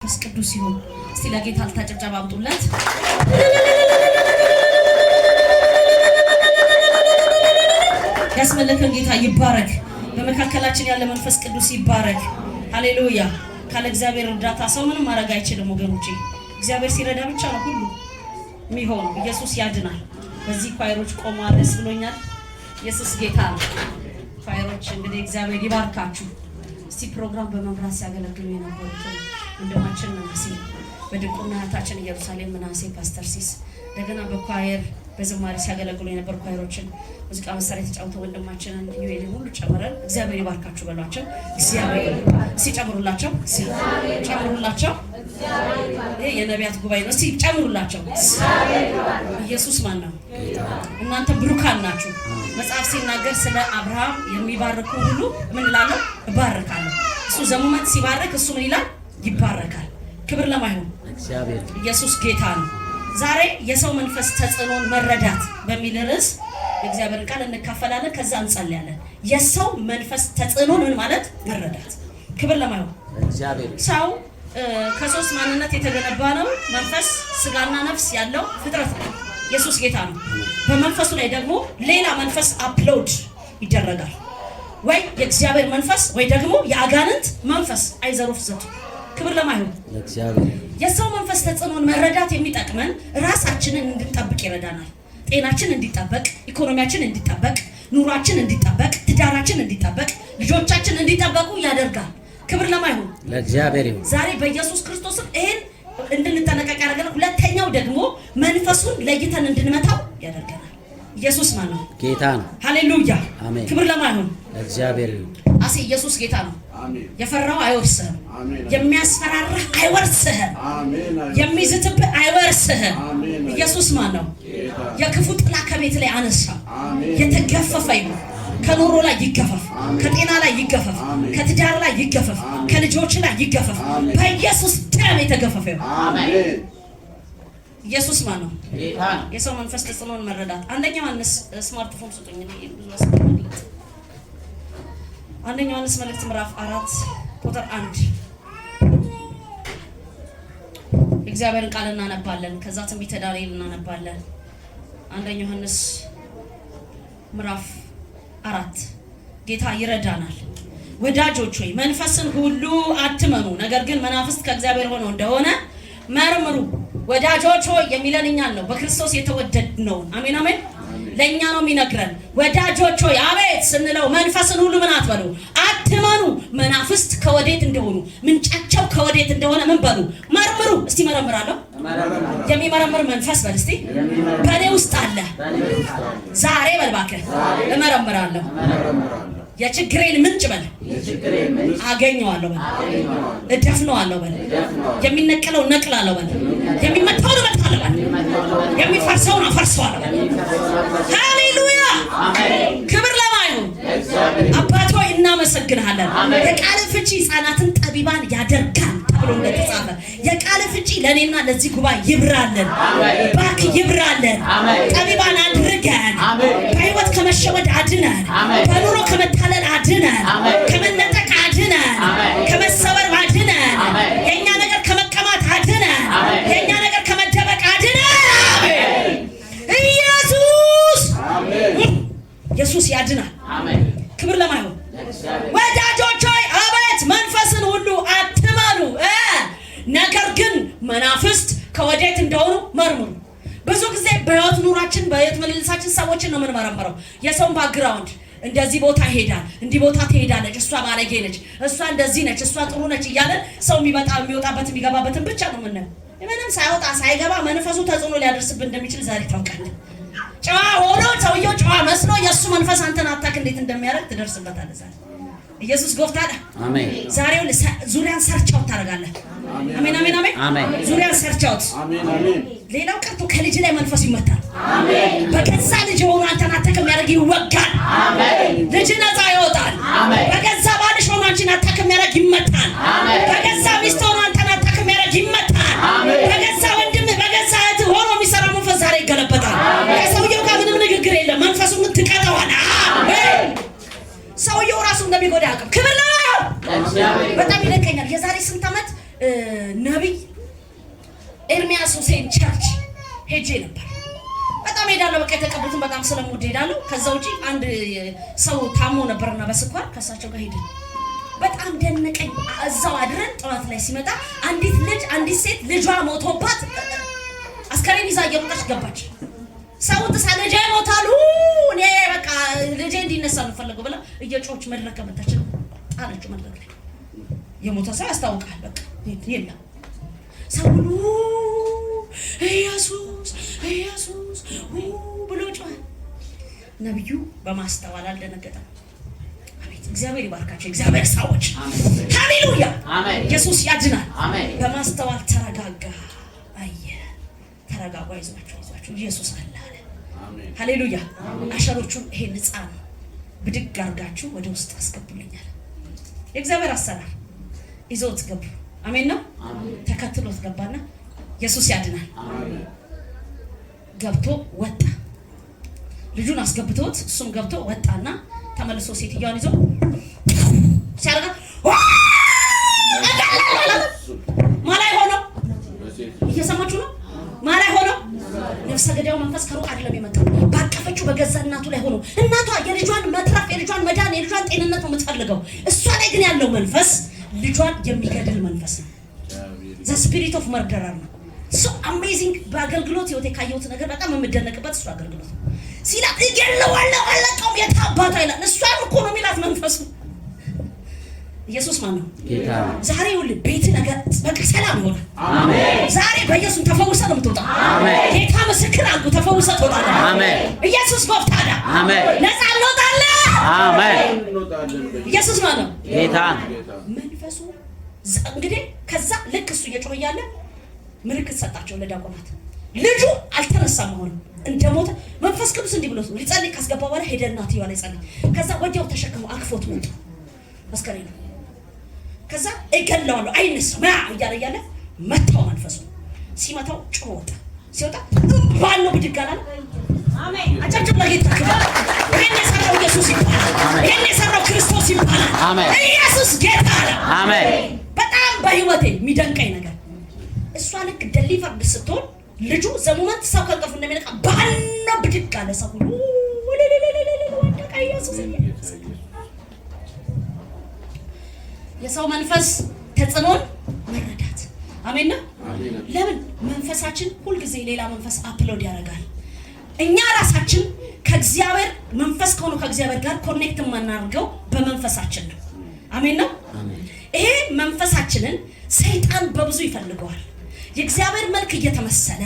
መንፈስ ቅዱስ ይሁን። እስቲ ለጌታ አልታ አምጡለት። ያስመለከን ጌታ ይባረክ። በመካከላችን ያለ መንፈስ ቅዱስ ይባረክ። ሃሌሉያ። ካለ እግዚአብሔር እርዳታ ሰው ምንም ማድረግ አይችልም ወገኖቼ። እግዚአብሔር ሲረዳ ብቻ ነው ሁሉ የሚሆነው። ኢየሱስ ያድናል። በዚህ choir ኦች ቆመዋል። ደስ ብሎኛል። ኢየሱስ ጌታ ነው። Choir ኦች እንግዲህ እግዚአብሔር ይባርካችሁ። እስቲ ፕሮግራም በመምራት ሲያገለግሉ የነበሩትን ወንድማችን ምናሴ፣ በድቁና እህታችን ኢየሩሳሌም ምናሴ፣ ፓስተር ሲስ፣ እንደገና በ choir በዝማሬ ሲያገለግሉ የነበሩ choir ኦችን፣ ሙዚቃ መሳሪያ የተጫወተ ወንድማችንን ዩኤልን ሁሉ ጨምረን እግዚአብሔር ይባርካችሁ በሏቸው። እግዚአብሔር ሲጨምሩላቸው ጨምሩላቸው። ይሄ የነቢያት ጉባኤ ነው። እስቲ ጨምሩላቸው። ኢየሱስ ማን ነው? እናንተ ብሩካን ናችሁ። መጽሐፍ ሲናገር ስለ አብርሃም የሚባርኩ ሁሉ ምን እላለሁ? እባርካለሁ። እሱ ዘሙመት ሲባርክ እሱ ምን ይላል? ይባረካል። ክብር ለማይሆን ኢየሱስ ጌታ ነው። ዛሬ የሰው መንፈስ ተጽዕኖን መረዳት በሚል ርዕስ የእግዚአብሔርን ቃል እንካፈላለን። ከዛ እንጸልያለን። የሰው መንፈስ ተጽዕኖን ምን ማለት መረዳት። ክብር ለማይሆን ሰው ከሶስት ማንነት የተገነባ ነው። መንፈስ፣ ስጋና ነፍስ ያለው ፍጥረት ነው። ኢየሱስ ጌታ ነው። በመንፈሱ ላይ ደግሞ ሌላ መንፈስ upload ይደረጋል። ወይ የእግዚአብሔር መንፈስ ወይ ደግሞ የአጋንንት መንፈስ፣ either of the two። ክብር ለማይሆን የሰው መንፈስ ተጽዕኖን መረዳት የሚጠቅመን ራሳችንን እንድንጠብቅ ይረዳናል። ጤናችን እንዲጠበቅ፣ ኢኮኖሚያችን እንዲጠበቅ፣ ኑሯችን እንዲጠበቅ፣ ትዳራችን እንዲጠበቅ፣ ልጆቻችን እንዲጠበቁ ያደርጋል። ክብር ለማይሆን ለእግዚአብሔር ይሁን። ዛሬ በኢየሱስ ክርስቶስም ይሄን እንድንጠነቀቅ ያደርገናል። ሁለተኛው ደግሞ መንፈሱን ለይተን እንድንመታው ያደርገናል። ኢየሱስ ማን ነው? ጌታ ነው። ሃሌሉያ። አሜን። ክብር ለማይሆን ለእግዚአብሔር ይሁን። አሴ ኢየሱስ ጌታ ነው። የፈራው አይወርስህም። የሚያስፈራራህ አይወርስህም። የሚዝትብህ አይወርስህም። ኢየሱስ ማን ነው? የክፉ ጥላ ከቤት ላይ አነሳው። የተገፈፈ ይሁን። ከኑሮ ላይ ይገፈፍ፣ ከጤና ላይ ይገፈፍ፣ ከትዳር ላይ ይገፈፍ፣ ከልጆች ላይ ይገፈፍ። በኢየሱስ ደም የተገፈፈ ይሁን። ኢየሱስ ማን ነው? የሰው መንፈስ ተጽዕኖን መረዳት። አንደኛ ዮሐንስ፣ ስማርትፎን ስጡኝ። እኔ ብዙ መግለጽ። አንደኛ ዮሐንስ መልእክት ምዕራፍ 4 ቁጥር 1 የእግዚአብሔርን ቃል እናነባለን። ከዛ ትንቢተ ዳንኤል እናነባለን። አንደኛ ዮሐንስ ምዕራፍ 4፣ ጌታ ይረዳናል። ወዳጆች ሆይ፣ መንፈስን ሁሉ አትመኑ፣ ነገር ግን መናፍስት ከእግዚአብሔር ሆነው እንደሆነ መርምሩ። ወዳጆች ሆይ የሚለን እኛን ነው፣ በክርስቶስ የተወደድነውን። አሜን አሜን። ለእኛ ነው የሚነግረን። ወዳጆች ሆይ አቤት ስንለው መንፈስን ሁሉ ምን አትበሉ፣ አትመኑ። መናፍስት ከወዴት እንደሆኑ፣ ምንጫቸው ከወዴት እንደሆነ ምን በሉ፣ መርምሩ። እስቲ መረምራለሁ። የሚመረምር መንፈስ በል እስቲ በእኔ ውስጥ አለ። ዛሬ በል እባክህ እመረምራለሁ። የችግሬን ምንጭ በል አገኘዋለሁ በል፣ እደፍነዋለሁ በል፣ የሚነቀለው ነቅላለሁ በል፣ የሚመታውን እመታለሁ በል፣ የሚፈርሰውን አፈርሰዋለሁ በል። ሃሌሉያ! ክብር ለማይሁን። አባት ሆይ እናመሰግንሃለን። የቃል ፍቺ ሕፃናትን ጠቢባን ያደርጋል ተብሎ እንደተጻፈ የቃል ፍቺ ለእኔና ለዚህ ጉባኤ ይብራልን፣ ባክ ይብራልን። ጠቢባን አድርገን፣ በህይወት ከመሸወድ አድነን፣ በኑሮ ከመታለል አድነን፣ ከመነጠቅ አድነን፣ ከመሰበር አድነን፣ የእኛ ነገር ከመቀማት አድነን፣ የእኛ ነገር ከመደበቅ አድነን። ኢየሱስ ኢየሱስ ያድናል። ክብር ለማይሆን። ወዳጆች ሆይ አቤት፣ መንፈስን ሁሉ አትመኑ፣ ነገር ግን መናፍስት ከወዴት እንደሆኑ መርምሩ። ብዙ ጊዜ በህይወት ኑሯችን በህይወት ምልልሳችን ሰዎችን ነው የምንመረምረው። የሰውን background፣ እንደዚህ ቦታ ይሄዳል፣ እንዲህ ቦታ ትሄዳለች፣ እሷ ባለጌ ነች፣ እሷ እንደዚህ ነች፣ እሷ ጥሩ ነች እያለን ሰው የሚመጣ የሚወጣበት የሚገባበትን ብቻ ነው የምናየው። ምንም ሳይወጣ ሳይገባ መንፈሱ ተጽዕኖ ሊያደርስብን እንደሚችል ዛሬ ታውቃለህ። ጨዋ ሆኖ ሰውየው ጨዋ መስሎ የእሱ መንፈስ አንተን attack እንዴት እንደሚያደርግ ትደርስበታለህ። ዛሬ ኢየሱስ gooftaadha። አሜን። ዛሬው ዙሪያን search out ታደርጋለህ። አሜን አሜን አሜን። አሜን። ዙሪያን search out። ሌላው ቀርቶ ከልጅ ላይ መንፈሱ ይመታል። በገዛ ልጅ ሆኖ አንተን attack የሚያደርግ ይወጋል። ልጅ ነፃ ይወጣል። በገዛ ባልሽ ሆኖ አንቺን attack የሚያደርግ ይመታል። በገዛ ሚስት ሆኖ አንተን attack የሚያደርግ ይመታል። በገዛ ወንድም በገዛ እህት ሆኖ የሚሰራ መንፈስ ዛሬ ይገለበጣል። ከሰውየው ጋር ምንም ንግግር የለም። መንፈሱን ግን ትቀጠዋል። አሜን። ሰውየው ራሱ እንደሚጎዳ አያውቅም። ክብር ለማየው። በጣም ይደንቀኛል። የዛሬ ስንት ዓመት ነቢይ ኤርሚያስ ሁሴን church ሄጄ ነበር። በጣም ሄዳለሁ። በቃ የተቀቡትን በጣም ስለምወድ ሄዳለሁ። ከዛ ውጪ አንድ ሰው ታሞ ነበርና በስኳር ከእሳቸው ጋር ሄድን። በጣም ደነቀኝ። እዛው አድረን ጠዋት ላይ ሲመጣ አንዲት ልጅ፣ አንዲት ሴት ልጇ ሞቶባት አስከሬን ይዛ እየሮጠች ገባች። ሰው ጥሳ ልጄ ሞታሉ፣ እኔ በቃ ልጄ እንዲነሳ ነው የምፈልገው ብላ እየጮች መድረክ ከመታች ጣለችው መድረክ ላይ። የሞተ ሰው ያስታውቃል። በቃ የለም፣ ሰው ሁሉ ኢየሱስ ኢየሱስ ብሎ ጮኸ። ነቢዩ በማስተዋል አልደነገጠም። አቤት እግዚአብሔር ይባርካቸው እግዚአብሔር ሰዎች፣ ሃሌሉያ! ኢየሱስ ያድናል። በማስተዋል ተረጋጋ። አየ፣ ተረጋጉ፣ አይዟችሁ አይዟችሁ፣ ኢየሱስ አለ አለ። ሃሌሉያ! Usher ኦቹን ይሄን ሕፃን ብድግ አድርጋችሁ ወደ ውስጥ አስገቡልኛል። የእግዚአብሔር አሰራር፣ ይዘውት ገቡ። አሜን ነው። ተከትሎት ገባና ኢየሱስ ያድናል። ገብቶ ወጣ። ልጁን አስገብቶት እሱም ገብቶ ወጣና ተመልሶ ሴትዮዋን ይዞ ሲያደርጋት ማላይ ሆኖ፣ እየሰማችሁ ነው። ማላይ ሆኖ ነፍሰ ገዳዩ መንፈስ ከሩቅ አይደለም የመጣው፣ ባቀፈችው በገዛ እናቱ ላይ ሆኖ። እናቷ የልጇን መትረፍ፣ የልጇን መዳን፣ የልጇን ጤንነት ነው የምትፈልገው። እሷ ላይ ግን ያለው መንፈስ ልጇን የሚገድል መንፈስ ነው። The spirit of murderer ነው። So amazing። በአገልግሎት ህይወቴ ካየሁት ነገር በጣም የምደነቅበት እሱ አገልግሎት ነው። ሲላት እገለዋለሁ፣ አለቀውም፣ የት አባቷ ይላል። እሷን እኮ ነው የሚላት መንፈሱ። ኢየሱስ ማን ነው? ጌታ ነው። ዛሬ ይኸውልህ ቤት ነገር በቃ ሰላም ይሆናል። አሜን። ዛሬ በኢየሱስ ተፈውሰህ ነው የምትወጣው። አሜን። ጌታ ምስክር አድርጎ ተፈውሰህ ትወጣለህ። አሜን። ኢየሱስ ጎብታዳ አሜን። ነፃ እንወጣለን። አሜን። ኢየሱስ ማን ነው? ጌታ ነው። መንፈሱ እንግዲህ ከዛ ልክ እሱ እየጮኸ እያለ ምልክት ሰጣቸው ለዲያቆናት። ልጁ አልተነሳም፣ አሁንም እንደሞተ። መንፈስ ቅዱስ እንዲህ ብሎት ሊጸልይ ካስገባ በኋላ ሄደ እናትየዋ ላይ ጸልይ። ከዛ ወዲያው ተሸክሞ አቅፎት መጡ። አስከሬኑ ከዛ እገለዋለሁ አይነሳም እያለ እያለ መታው። መንፈሱ ሲመታው ጮሆ ወጣ። ሲወጣ ባለው ብድግ አላለ። አጨብጭብ ለጌታ ክብር። ይሄን የሰራው ኢየሱስ ይባላል። ይሄን የሰራው ክርስቶስ ይባላል። አሜን። ኢየሱስ ጌታ ነው። አሜን። በጣም በህይወቴ የሚደንቀኝ ነገር እሷ ልክ delivered ስትሆን ልጁ the moment ሰው ከእንቅልፉ እንደሚነቃ ባና ብድግ አለ። ሰው ሁሉ ወደቀ። ኢየሱስ፣ የሰው መንፈስ ተጽዕኖን መረዳት፣ አሜን ነው። ለምን መንፈሳችን ሁልጊዜ ሌላ መንፈስ upload ያደርጋል። እኛ ራሳችን ከእግዚአብሔር መንፈስ ከሆኑ ከእግዚአብሔር ጋር connect የማናደርገው በመንፈሳችን ነው። አሜን ነው። ይሄ መንፈሳችንን ሰይጣን በብዙ ይፈልገዋል። የእግዚአብሔር መልክ እየተመሰለ፣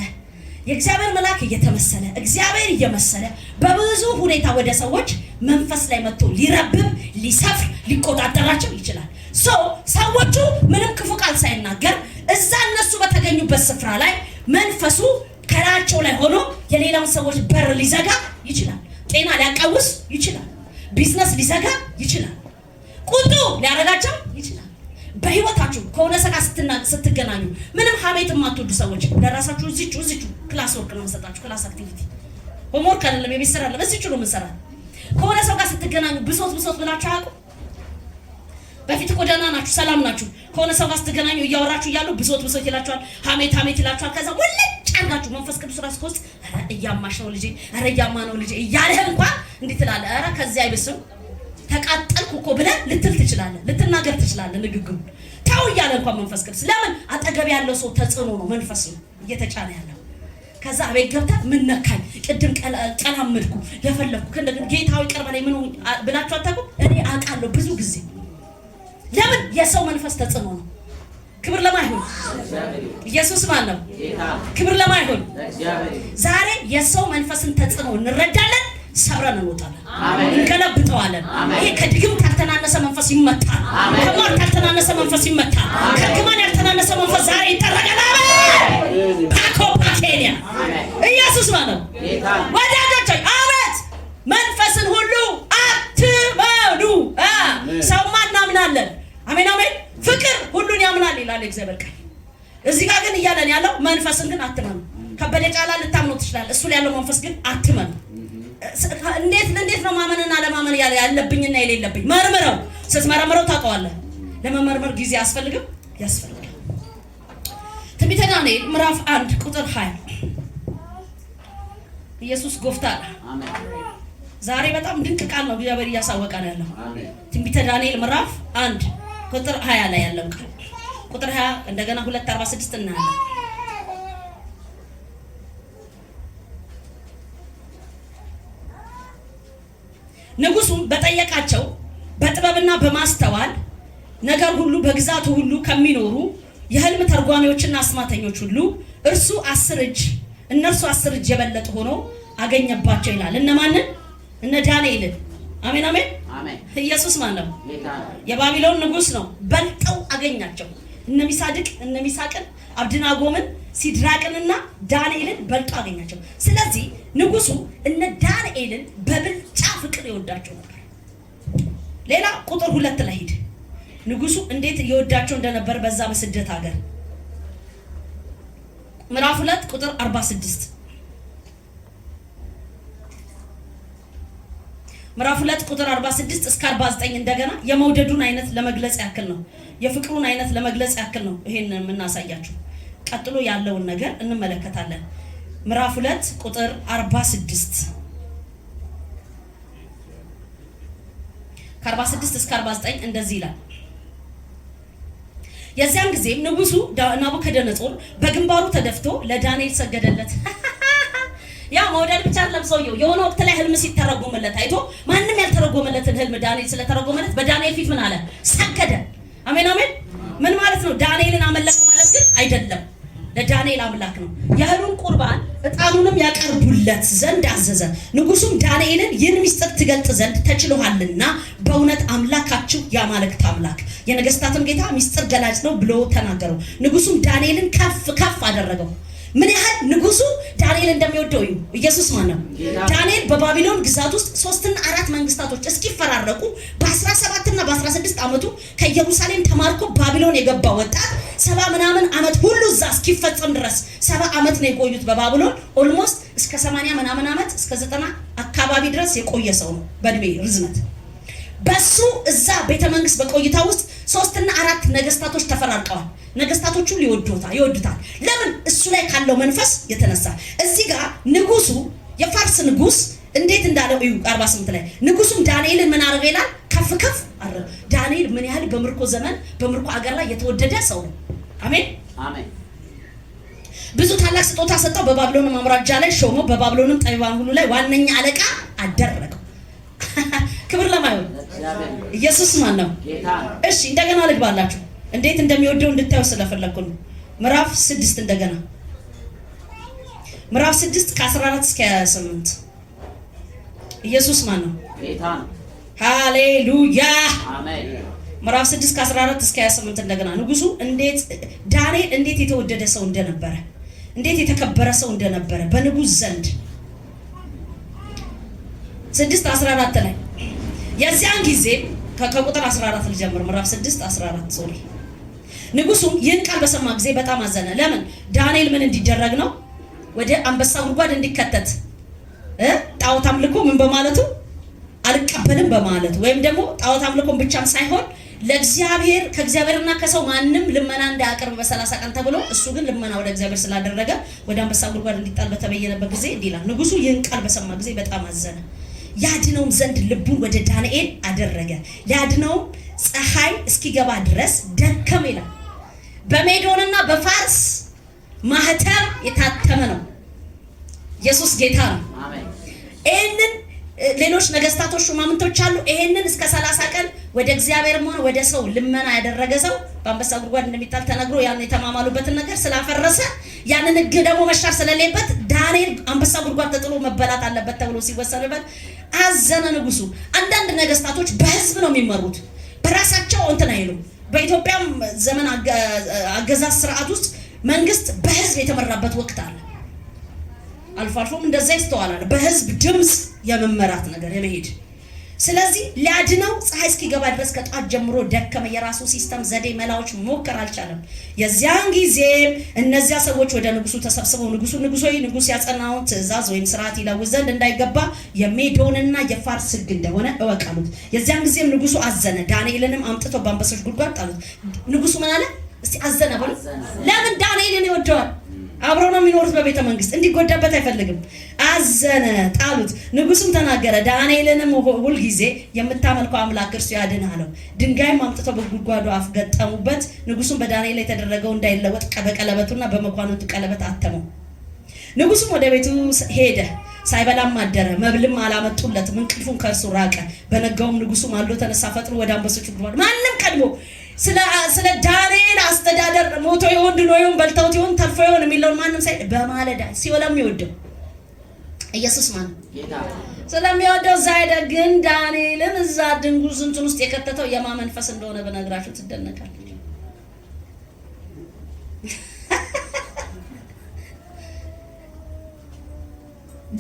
የእግዚአብሔር መልአክ እየተመሰለ፣ እግዚአብሔር እየመሰለ በብዙ ሁኔታ ወደ ሰዎች መንፈስ ላይ መጥቶ ሊረብብ፣ ሊሰፍር፣ ሊቆጣጠራቸው ይችላል። So ሰዎቹ ምንም ክፉ ቃል ሳይናገር እዛ እነሱ በተገኙበት ስፍራ ላይ መንፈሱ ከላያቸው ላይ ሆኖ የሌላውን ሰዎች በር ሊዘጋ ይችላል። ጤና ሊያቃውስ ይችላል። ቢዝነስ ሊዘጋ ይችላል። ቁጡ ሊያረጋቸው ይችላል። በህይወታችሁ ከሆነ ሰው ጋር ስትገናኙ ምንም ሀሜት የማትወዱ ሰዎች ለራሳችሁ እዚቹ እዚቹ class work ነው የምሰጣችሁ። Class activity፣ homework አይደለም፣ የቤት ስራ አይደለም። እዚቹ ነው የምንሰራ። ከሆነ ሰው ጋር ስትገናኙ ብሶት ብሶት ብላችሁ አያውቁም? በፊት እኮ ደህና ናችሁ፣ ሰላም ናችሁ። ከሆነ ሰው ጋር ስትገናኙ እያወራችሁ እያሉ ብሶት ብሶት ይላችኋል፣ ሀሜት ሀሜት ይላችኋል። ከዛ ወለጭ አድርጋችሁ መንፈስ ቅዱስ ራሱ ከውስጥ ኧረ እያማሽ ነው ልጄ፣ ኧረ እያማ ነው ልጄ እያለህ እንኳን እንዲህ ትላለህ። ኧረ ከዚህ አይብስም፣ ተቃጠልኩ እኮ ብለህ ልትል ትችላለህ፣ ልትናገር ትችላለህ። ንግግሩን ተው እያለ እንኳን መንፈስ ቅዱስ፣ ለምን አጠገብ ያለው ሰው ተጽዕኖ ነው፣ መንፈስ ነው እየተጫነ ያለው። ከዛ ቤት ገብተህ ምን ነካኝ፣ ቅድም ቀላመድኩ፣ ለፈለፍኩ፣ ከእንደገና ጌታዊ ይቅር በለኝ ምን ብላችሁ አታውቁም? እኔ አውቃለሁ ብዙ ጊዜ። ለምን የሰው መንፈስ ተጽዕኖ ነው። ክብር ለማን ይሁን? ኢየሱስ ማን ነው? ክብር ለማን ይሁን? ዛሬ የሰው መንፈስን ተጽዕኖ እንረዳለን፣ ሰብረን እንወጣለን፣ እንገለብጠዋለን። ይሄ ከድግምት ያልተናነሰ መንፈስ ይመታል። ከሟርት ያልተናነሰ መንፈስ ይመታል። ከእርግማን ያልተናነሰ መንፈስ ዛሬ ይጠረጋል። አሜን። ፓኮ ፓኬንያ፣ ኢየሱስ ማለት ነው። ወዳጆች፣ አቤት፣ መንፈስን ሁሉ አትመኑ። ሰውማ እናምናለን። አሜን አሜን። ፍቅር ሁሉን ያምናል ይላል የእግዚአብሔር ቃል። እዚህ ጋር ግን እያለን ያለው መንፈስን ግን አትመኑ። ከበደ ጫላ ልታምኑ ትችላለህ። እሱ ላይ ያለው መንፈስ ግን አትመኑ። እንዴት እንዴት ነው ማመንና ለማመን ያለ ያለብኝና የሌለብኝ? መርምረው። ስትመረምረው ታውቀዋለህ። ለመመርመር ጊዜ አያስፈልግም? ያስፈልጋል። ዳንኤል ምዕራፍ 1 ቁጥር 20። ኢየሱስ gooftaadha። አሜን። ዛሬ በጣም ድንቅ ቃል ነው እግዚአብሔር እያሳወቀ ነው ያለው። አሜን። ትንቢተ ዳንኤል ምዕራፍ 1 ቁጥር 20 ላይ ያለው ቃል፣ ቁጥር 20፣ እንደገና 2 46 እናያለን። ንጉሱም በጠየቃቸው በጥበብና በማስተዋል ነገር ሁሉ በግዛቱ ሁሉ ከሚኖሩ የህልም ተርጓሚዎችና አስማተኞች ሁሉ እርሱ 10 እጅ እነርሱ 10 እጅ የበለጠ ሆኖ አገኘባቸው ይላል። እነማንን? እነ ዳንኤልን። አሜን አሜን። አሜን። ኢየሱስ ማን ነው? ጌታ ነው። የባቢሎን ንጉስ ነው። በልጠው አገኛቸው። እነ ሚሳድቅ፣ እነ ሚሳቅን፣ አብድናጎምን፣ ሲድራቅንና ዳንኤልን በልጦ አገኛቸው። ስለዚህ ንጉሱ እነ ዳንኤልን በብልጫ ፍቅር ይወዳቸው ነበር። ሌላ ቁጥር 2 ላይ ሂድ። ንጉሱ እንዴት ይወዳቸው እንደነበር በዛ በስደት ሀገር፣ ምዕራፍ 2 ቁጥር 46፣ ምዕራፍ 2 ቁጥር 46 እስከ 49፣ እንደገና የመውደዱን አይነት ለመግለጽ ያክል ነው። የፍቅሩን አይነት ለመግለጽ ያክል ነው ይሄን የምናሳያችሁ። ቀጥሎ ያለውን ነገር እንመለከታለን። ምዕራፍ 2 ቁጥር 46፣ ከ46 እስከ 49 እንደዚህ ይላል። የዚያን ጊዜም ንጉሱ ናቡከደነጾር በግንባሩ ተደፍቶ ለዳንኤል ሰገደለት። ያ መውደድ ብቻ አይደለም። ሰውየው የሆነ ወቅት ላይ ህልም ሲተረጎምለት አይቶ ማንም ያልተረጎመለትን ህልም ዳንኤል ስለተረጎመለት በዳንኤል ፊት ምን አለ? ሰገደ። አሜን አሜን። ምን ማለት ነው? ዳንኤልን አመለከ ማለት ግን አይደለም። ለዳንኤል አምላክ ነው። የእህሉን ቁርባን ዕጣኑንም ያቀርቡለት ዘንድ አዘዘ። ንጉሱም ዳንኤልን ይህን ምስጢር ትገልጥ ዘንድ ተችሎሃልና በእውነት አምላካችሁ የአማልክት አምላክ የነገስታትም ጌታ ምስጢር ገላጭ ነው ብሎ ተናገረው። ንጉሱም ዳንኤልን ከፍ ከፍ አደረገው። ምን ያህል ንጉሱ ዳንኤል እንደሚወደው እዩ። ኢየሱስ ማን ነው? ዳንኤል በባቢሎን ግዛት ውስጥ ሶስትና አራት መንግስታቶች እስኪፈራረቁ በ17 እና በ16 ዓመቱ ከኢየሩሳሌም ተማርኮ ባቢሎን የገባ ወጣት 70 ምናምን ዓመት ሁሉ እዛ እስኪፈጸም ድረስ 70 ዓመት ነው የቆዩት በባቢሎን። Almost እስከ 80 ምናምን ዓመት፣ እስከ 90 አካባቢ ድረስ የቆየ ሰው ነው በእድሜ ርዝመት። በሱ እዛ ቤተ መንግስት በቆይታ ውስጥ ሶስትና አራት ነገስታቶች ተፈራርቀዋል። ነገስታቶቹ ሊወዱታል ይወዱታል። ለምን? እሱ ላይ ካለው መንፈስ የተነሳ። እዚህ ጋር ንጉሱ፣ የፋርስ ንጉስ እንዴት እንዳለው እዩ። 48 ላይ ንጉሱም ዳንኤልን ምን አደረገ ይላል? ከፍ ከፍ አደረገ። ዳንኤል ምን ያህል በምርኮ ዘመን በምርኮ አገር ላይ የተወደደ ሰው ነው። አሜን። አሜን። ብዙ ታላቅ ስጦታ ሰጠው። በባቢሎንም አውራጃ ላይ ሾመው። በባቢሎንም ጠቢባን ሁሉ ላይ ዋነኛ አለቃ አደረገው። ክብር ለማይሆን ለእግዚአብሔር ይሁን። ኢየሱስ ማን ነው? ጌታ ነው። እሺ፣ እንደገና ልግባላችሁ፣ እንዴት እንደሚወደው እንድታዩ ስለፈለግኩ ነው። ምዕራፍ 6፣ እንደገና ምዕራፍ 6 ከ14 እስከ 28። ኢየሱስ ማን ነው? ጌታ ነው። ሃሌሉያ። አሜን። ምዕራፍ 6 ከ14 እስከ 28፣ እንደገና ንጉሱ እንዴት ዳንኤል እንዴት የተወደደ ሰው እንደነበረ፣ እንዴት የተከበረ ሰው እንደነበረ በንጉስ ዘንድ። 6 14 ላይ የዚያን ጊዜ፣ ከቁጥር 14 ልጀምር። ምዕራፍ 6 14፣ sorry። ንጉሱም ይህን ቃል በሰማ ጊዜ በጣም አዘነ። ለምን? ዳንኤል ምን እንዲደረግ ነው? ወደ አንበሳ ጉድጓድ እንዲከተት፣ ጣዖት አምልኮ ምን በማለቱ፣ አልቀበልም በማለቱ፣ ወይም ደግሞ ጣዖት አምልኮን ብቻም ሳይሆን ለእግዚአብሔር ከእግዚአብሔርና ከሰው ማንም ልመና እንዳያቀርብ በ30 ቀን ተብሎ እሱ ግን ልመና ወደ እግዚአብሔር ስላደረገ ወደ አንበሳ ጉድጓድ እንዲጣል በተበየነበት ጊዜ እንዲህ ይላል። ንጉሱ ይህን ቃል በሰማ ጊዜ በጣም አዘነ። ያድነውም ዘንድ ልቡን ወደ ዳንኤል አደረገ። ሊያድነውም ፀሐይ እስኪገባ ድረስ ደከመ ይላል። በሜዶንና በፋርስ ማህተም የታተመ ነው። ኢየሱስ ጌታ ነው። አሜን። ይህንን ሌሎች ነገስታቶች፣ ሹማምንቶች አሉ። ይሄንን እስከ 30 ቀን ወደ እግዚአብሔርም ሆነ ወደ ሰው ልመና ያደረገ ሰው በአንበሳ ጉድጓድ እንደሚጣል ተነግሮ ያን የተማማሉበትን ነገር ስላፈረሰ፣ ያንን ሕግ ደግሞ መሻር ስለሌለበት ዳንኤል አንበሳ ጉድጓድ ተጥሎ መበላት አለበት ተብሎ ሲወሰንበት አዘነ ንጉሱ። አንዳንድ ነገስታቶች በህዝብ ነው የሚመሩት፣ በራሳቸው እንትን አይሉም። በኢትዮጵያም ዘመን አገዛዝ ስርዓት ውስጥ መንግስት በህዝብ የተመራበት ወቅት አለ። አልፎ አልፎም እንደዛ ይስተዋላል። በህዝብ ድምፅ የመመራት ነገር የመሄድ። ስለዚህ ሊያድነው ፀሐይ እስኪገባ ድረስ ከጧት ጀምሮ ደከመ። የራሱ system፣ ዘዴ፣ መላዎች ሞከር፣ አልቻለም። የዚያን ጊዜም እነዚያ ሰዎች ወደ ንጉሱ ተሰብስበው ንጉሱ፣ ንጉስ ሆይ፣ ንጉስ ያጸናውን ትእዛዝ ወይም ስርዓት ይለውጥ ዘንድ እንዳይገባ የሜዶንና የፋርስ ሕግ እንደሆነ እወቅ አሉት። የዚያን ጊዜም ንጉሱ አዘነ። ዳንኤልንም አምጥተው በአንበሶች ጉድጓድ ጣሉት። ንጉሱ ምን አለ? እስቲ አዘነ በሉ። ለምን? ዳንኤልን ይወደዋል። አብረው ነው የሚኖሩት በቤተ መንግስት። እንዲጎዳበት አይፈልግም። አዘነ፣ ጣሉት። ንጉሱም ተናገረ፣ ዳንኤልንም ሁልጊዜ የምታመልከው አምላክ እርሱ ያድንህ አለው። ድንጋይም አምጥተው በጉድጓዱ አፍ ገጠሙበት። ንጉሱም በዳንኤል ላይ የተደረገው እንዳይለወጥ በቀለበቱና በመኳንንቱ ቀለበት አተመው። ንጉሱም ወደ ቤቱ ሄደ፣ ሳይበላም አደረ። መብልም አላመጡለትም፣ እንቅልፉም ከእርሱ ራቀ። በነጋውም ንጉሱ ማልዶ ተነሳ፣ ፈጥኖ ወደ አንበሶች ጉድጓድ። ማንም ቀድሞ ስለ ዳንኤል አስተዳደር ሞቶ ይሆን ድኖ ይሆን በልተውት ይሆን ተርፎ ይሆን የሚለውን ማንም ሳይ በማለዳ ስለሚወደው ኢየሱስ ማን ስለሚወደው እዛ ሄደ። ግን ዳንኤልን እዛ ድንጉዝ እንትን ውስጥ የከተተው የማ መንፈስ እንደሆነ ብነግራችሁ ትደነቃላችሁ።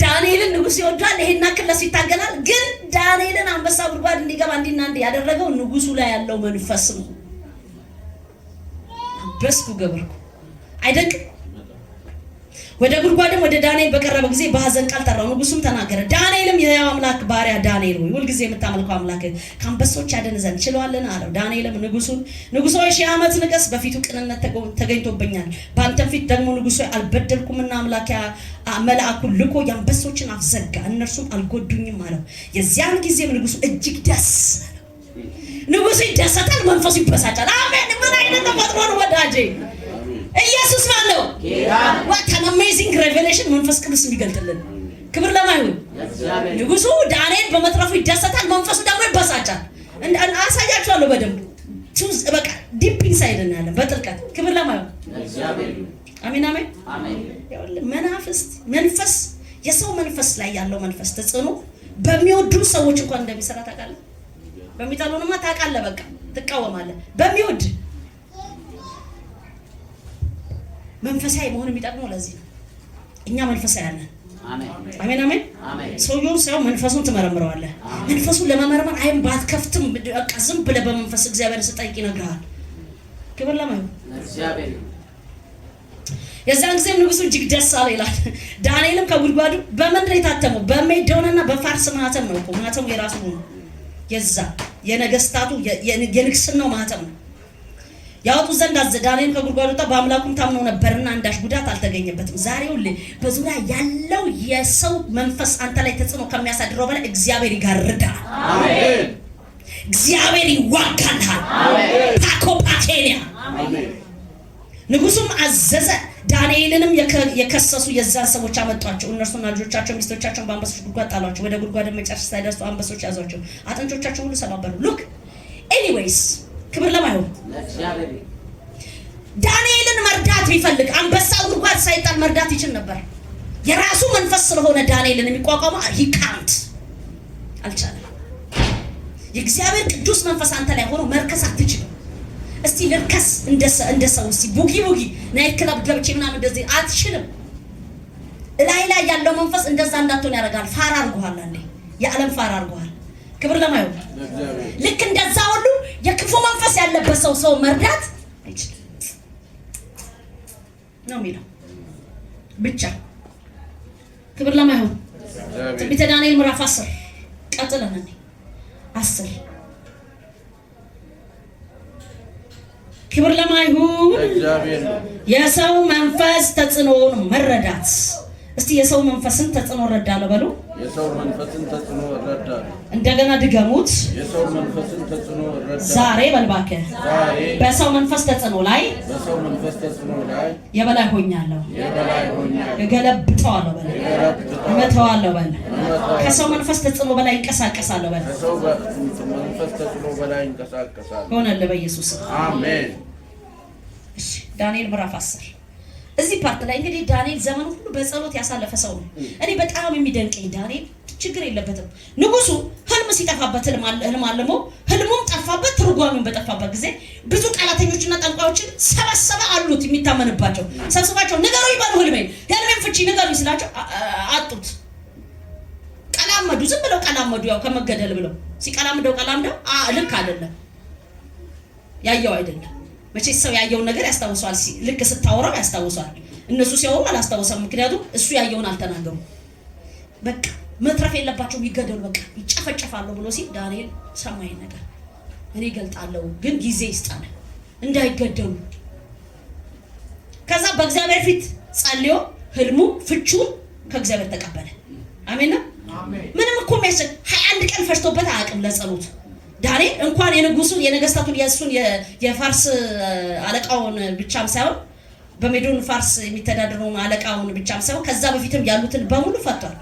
ዳንኤልን ንጉስ ይወዷል። ይሄን ያክል ለሱ ይታገላል። ግን ዳንኤልን አንበሳ ጉድጓድ እንዲገባ እንዲና እንዲህ ያደረገው ንጉሱ ላይ ያለው መንፈስ ነው። በስኩ ገበርኩ አይደንቅም? ወደ ጉድጓድም ወደ ዳንኤል በቀረበ ጊዜ በሐዘን ቃል ጠራው። ንጉሱም ተናገረ። ዳንኤልም የሕያው አምላክ ባሪያ ዳንኤል ሆይ፣ ሁልጊዜ የምታመልከው አምላክ ከአንበሶች ያድን ዘንድ ችሏልን? አለው። ዳንኤልም ንጉሱን፣ ንጉሥ ሆይ፣ 1000 ዓመት ንገስ። በፊቱ ቅንነት ተገኝቶብኛል። በአንተም ፊት ደግሞ ንጉሥ ሆይ አልበደልኩምና አምላክ መልአኩን ልኮ የአንበሶችን አፍ ዘጋ፣ እነርሱም አልጎዱኝም አለው። የዚያን ጊዜም ንጉሱ እጅግ ደስ አለው። ንጉሱ ይደሰታል፣ መንፈሱ ይበሳጫል። አሜን! ምን አይነት ተፈጥሮ ነው ወዳጄ? ኢየሱስ ማን ነው? What an amazing revelation መንፈስ ቅዱስ የሚገልጥልን። ክብር ለማን ይሁን? ንጉሱ ዳንኤል በመትረፉ ይደሰታል፣ መንፈሱ ደግሞ ይበሳጫል። አሳያችኋለሁ በደንብ፣ በቃ deep inside እናያለን በጥልቀት። ክብር ለማን ይሁን? አሜን አሜን። መናፍስት መንፈስ የሰው መንፈስ ላይ ያለው መንፈስ ተጽዕኖ በሚወዱ ሰዎች እንኳን እንደሚሰራ ታውቃለህ። በሚጠሉንማ ታውቃለህ፣ በቃ ትቃወማለህ። በሚወድ መንፈሳዊ መሆን የሚጠቅመው ለዚህ ነው። እኛ መንፈሳዊ ያለን አሜን አሜን። ሰውየውን ሳይሆን መንፈሱን ትመረምረዋለህ። መንፈሱን ለመመርመር አይን ባትከፍትም በቃ ዝም ብለህ በመንፈስ እግዚአብሔር ስጠይቅ ይነግርሃል። ክብር ለማን? የዛን ጊዜም ንጉሱ እጅግ ደስ አለ ይላል። ዳንኤልም ከጉድጓዱ በምንድን ነው የታተመው? በሜዶንና በፋርስ ማህተም ነው እኮ። ማህተሙ የራሱ ነው። የዛ የነገስታቱ የንግስናው ማህተም ነው። ያወጡ ዘንድ አዘ። ዳንኤል ከጉድጓዱ ወጣ፣ በአምላኩም ታምኖ ነበርና አንዳች ጉዳት አልተገኘበትም። ዛሬ ሁሌ በዙሪያ ያለው የሰው መንፈስ አንተ ላይ ተጽዕኖ ከሚያሳድረው በላይ እግዚአብሔር ይጋርዳል። አሜን። እግዚአብሔር ይዋጋልሃል። ፓኮ ፓኬንያ። ንጉሱም አዘዘ። ዳንኤልንም የከሰሱ የዛን ሰዎች አመጧቸው። እነርሱና ልጆቻቸው ሚስቶቻቸውን በአንበሶች ጉድጓድ ጣሏቸው። ወደ ጉድጓድ መጨረሻ ሳይደርሱ አንበሶች ያዟቸው፣ አጥንቶቻቸው ሁሉ ሰባበሩ። Look, anyways፣ ክብር ለማን ይሁን? ዳንኤልን መርዳት ቢፈልግ አንበሳ ጉድጓድ ሳይጣል መርዳት ይችል ነበር። የራሱ መንፈስ ስለሆነ ዳንኤልን የሚቋቋመው ሂ ካንት፣ አልቻለም። የእግዚአብሔር ቅዱስ መንፈስ አንተ ላይ ሆኖ መርከስ አትችልም። እስቲ ልርከስ እንደ ሰው፣ እስቲ boogie boogie night club ገብቼ ምናምን እንደዚህ አትችልም። እላይ ላይ ያለው መንፈስ እንደዛ እንዳትሆን ያደርጋል። ፋራ አድርጎሃል። አንዴ የዓለም ፋራ አድርጎሃል። ክብር ለማን ይሁን? ልክ እንደዛ ሁሉ የክፉ መንፈስ ያለበት ሰው ሰው መርዳት አይችልም ነው የሚለው ብቻ። ክብር ለማን ይሁን? ትንቢተ ዳንኤል ምዕራፍ 10 ቀጥለን እኔ 10። ክብር ለማን ይሁን? የሰው መንፈስ ተጽዕኖውን መረዳት። እስቲ የሰው መንፈስን ተጽዕኖ እረዳለሁ በሉ። የሰው መንፈስን ተጽዕኖ እረዳለሁ። እንደገና ድገሙት። የሰው መንፈስን ተጽዕኖ እረዳለሁ። ዛሬ በልባክህ ዛሬ በሰው መንፈስ ተጽዕኖ ላይ በሰው መንፈስ ተጽዕኖ ላይ የበላይ ሆኛለሁ። የበላይ ሆኛለሁ። እገለብጠዋለሁ በል። እገለብጠዋለሁ። እመተዋለሁ በል። እመታዋለሁ። ከሰው መንፈስ ተጽዕኖ በላይ እንቀሳቀሳለሁ በል። ከሰው መንፈስ ተጽዕኖ በላይ እንቀሳቀሳለሁ። ሆነልህ በኢየሱስ ስም። አሜን። እሺ፣ ዳንኤል ምዕራፍ 10። እዚህ part ላይ እንግዲህ ዳንኤል ዘመኑ ሁሉ በጸሎት ያሳለፈ ሰው ነው። እኔ በጣም የሚደንቀኝ ዳንኤል ችግር የለበትም። ንጉሱ ህልም ሲጠፋበት ህልም አልሞ ህልሙም ጠፋበት፣ ትርጓሜውን በጠፋበት ጊዜ ብዙ ቃላተኞችና ጠንቋዮችን ሰበሰበ፣ አሉት የሚታመንባቸው ሰብስባቸው ንገሩኝ በሉ፣ ህልሜን የህልሜን ፍቺ ንገሩኝ ስላቸው አጡት። ቀላመዱ፣ ዝም ብለው ቀላመዱ። ያው ከመገደል ብለው ሲቀላምደው ቀላምደው ልክ አይደለም፣ ያየው አይደለም። መቼ ሰው ያየውን ነገር ያስታውሰዋል። ልክ ስታወራው ያስታውሰዋል። እነሱ ሲያወሩ አላስታውሰም፣ ምክንያቱም እሱ ያየውን አልተናገሩም። በቃ መትረፍ የለባቸውም፣ ይገደሉ፣ በቃ ይጨፈጨፋሉ ብሎ ሲል ዳንኤል ሰማይ ነገር እኔ እገልጣለሁ፣ ግን ጊዜ ይስጠን እንዳይገደሉ። ከዛ በእግዚአብሔር ፊት ጸልዮ ህልሙ ፍቹን ከእግዚአብሔር ተቀበለ። አሜን ነው። ምንም እኮ የሚያስችል 21 ቀን ፈጅቶበት አያውቅም ለጸሎት። ዳንኤል እንኳን የንጉሱን የነገስታቱን የእሱን የፋርስ አለቃውን ብቻም ሳይሆን፣ በሜዶን ፋርስ የሚተዳደረውን አለቃውን ብቻም ሳይሆን ከዛ በፊትም ያሉትን በሙሉ ፈቷል።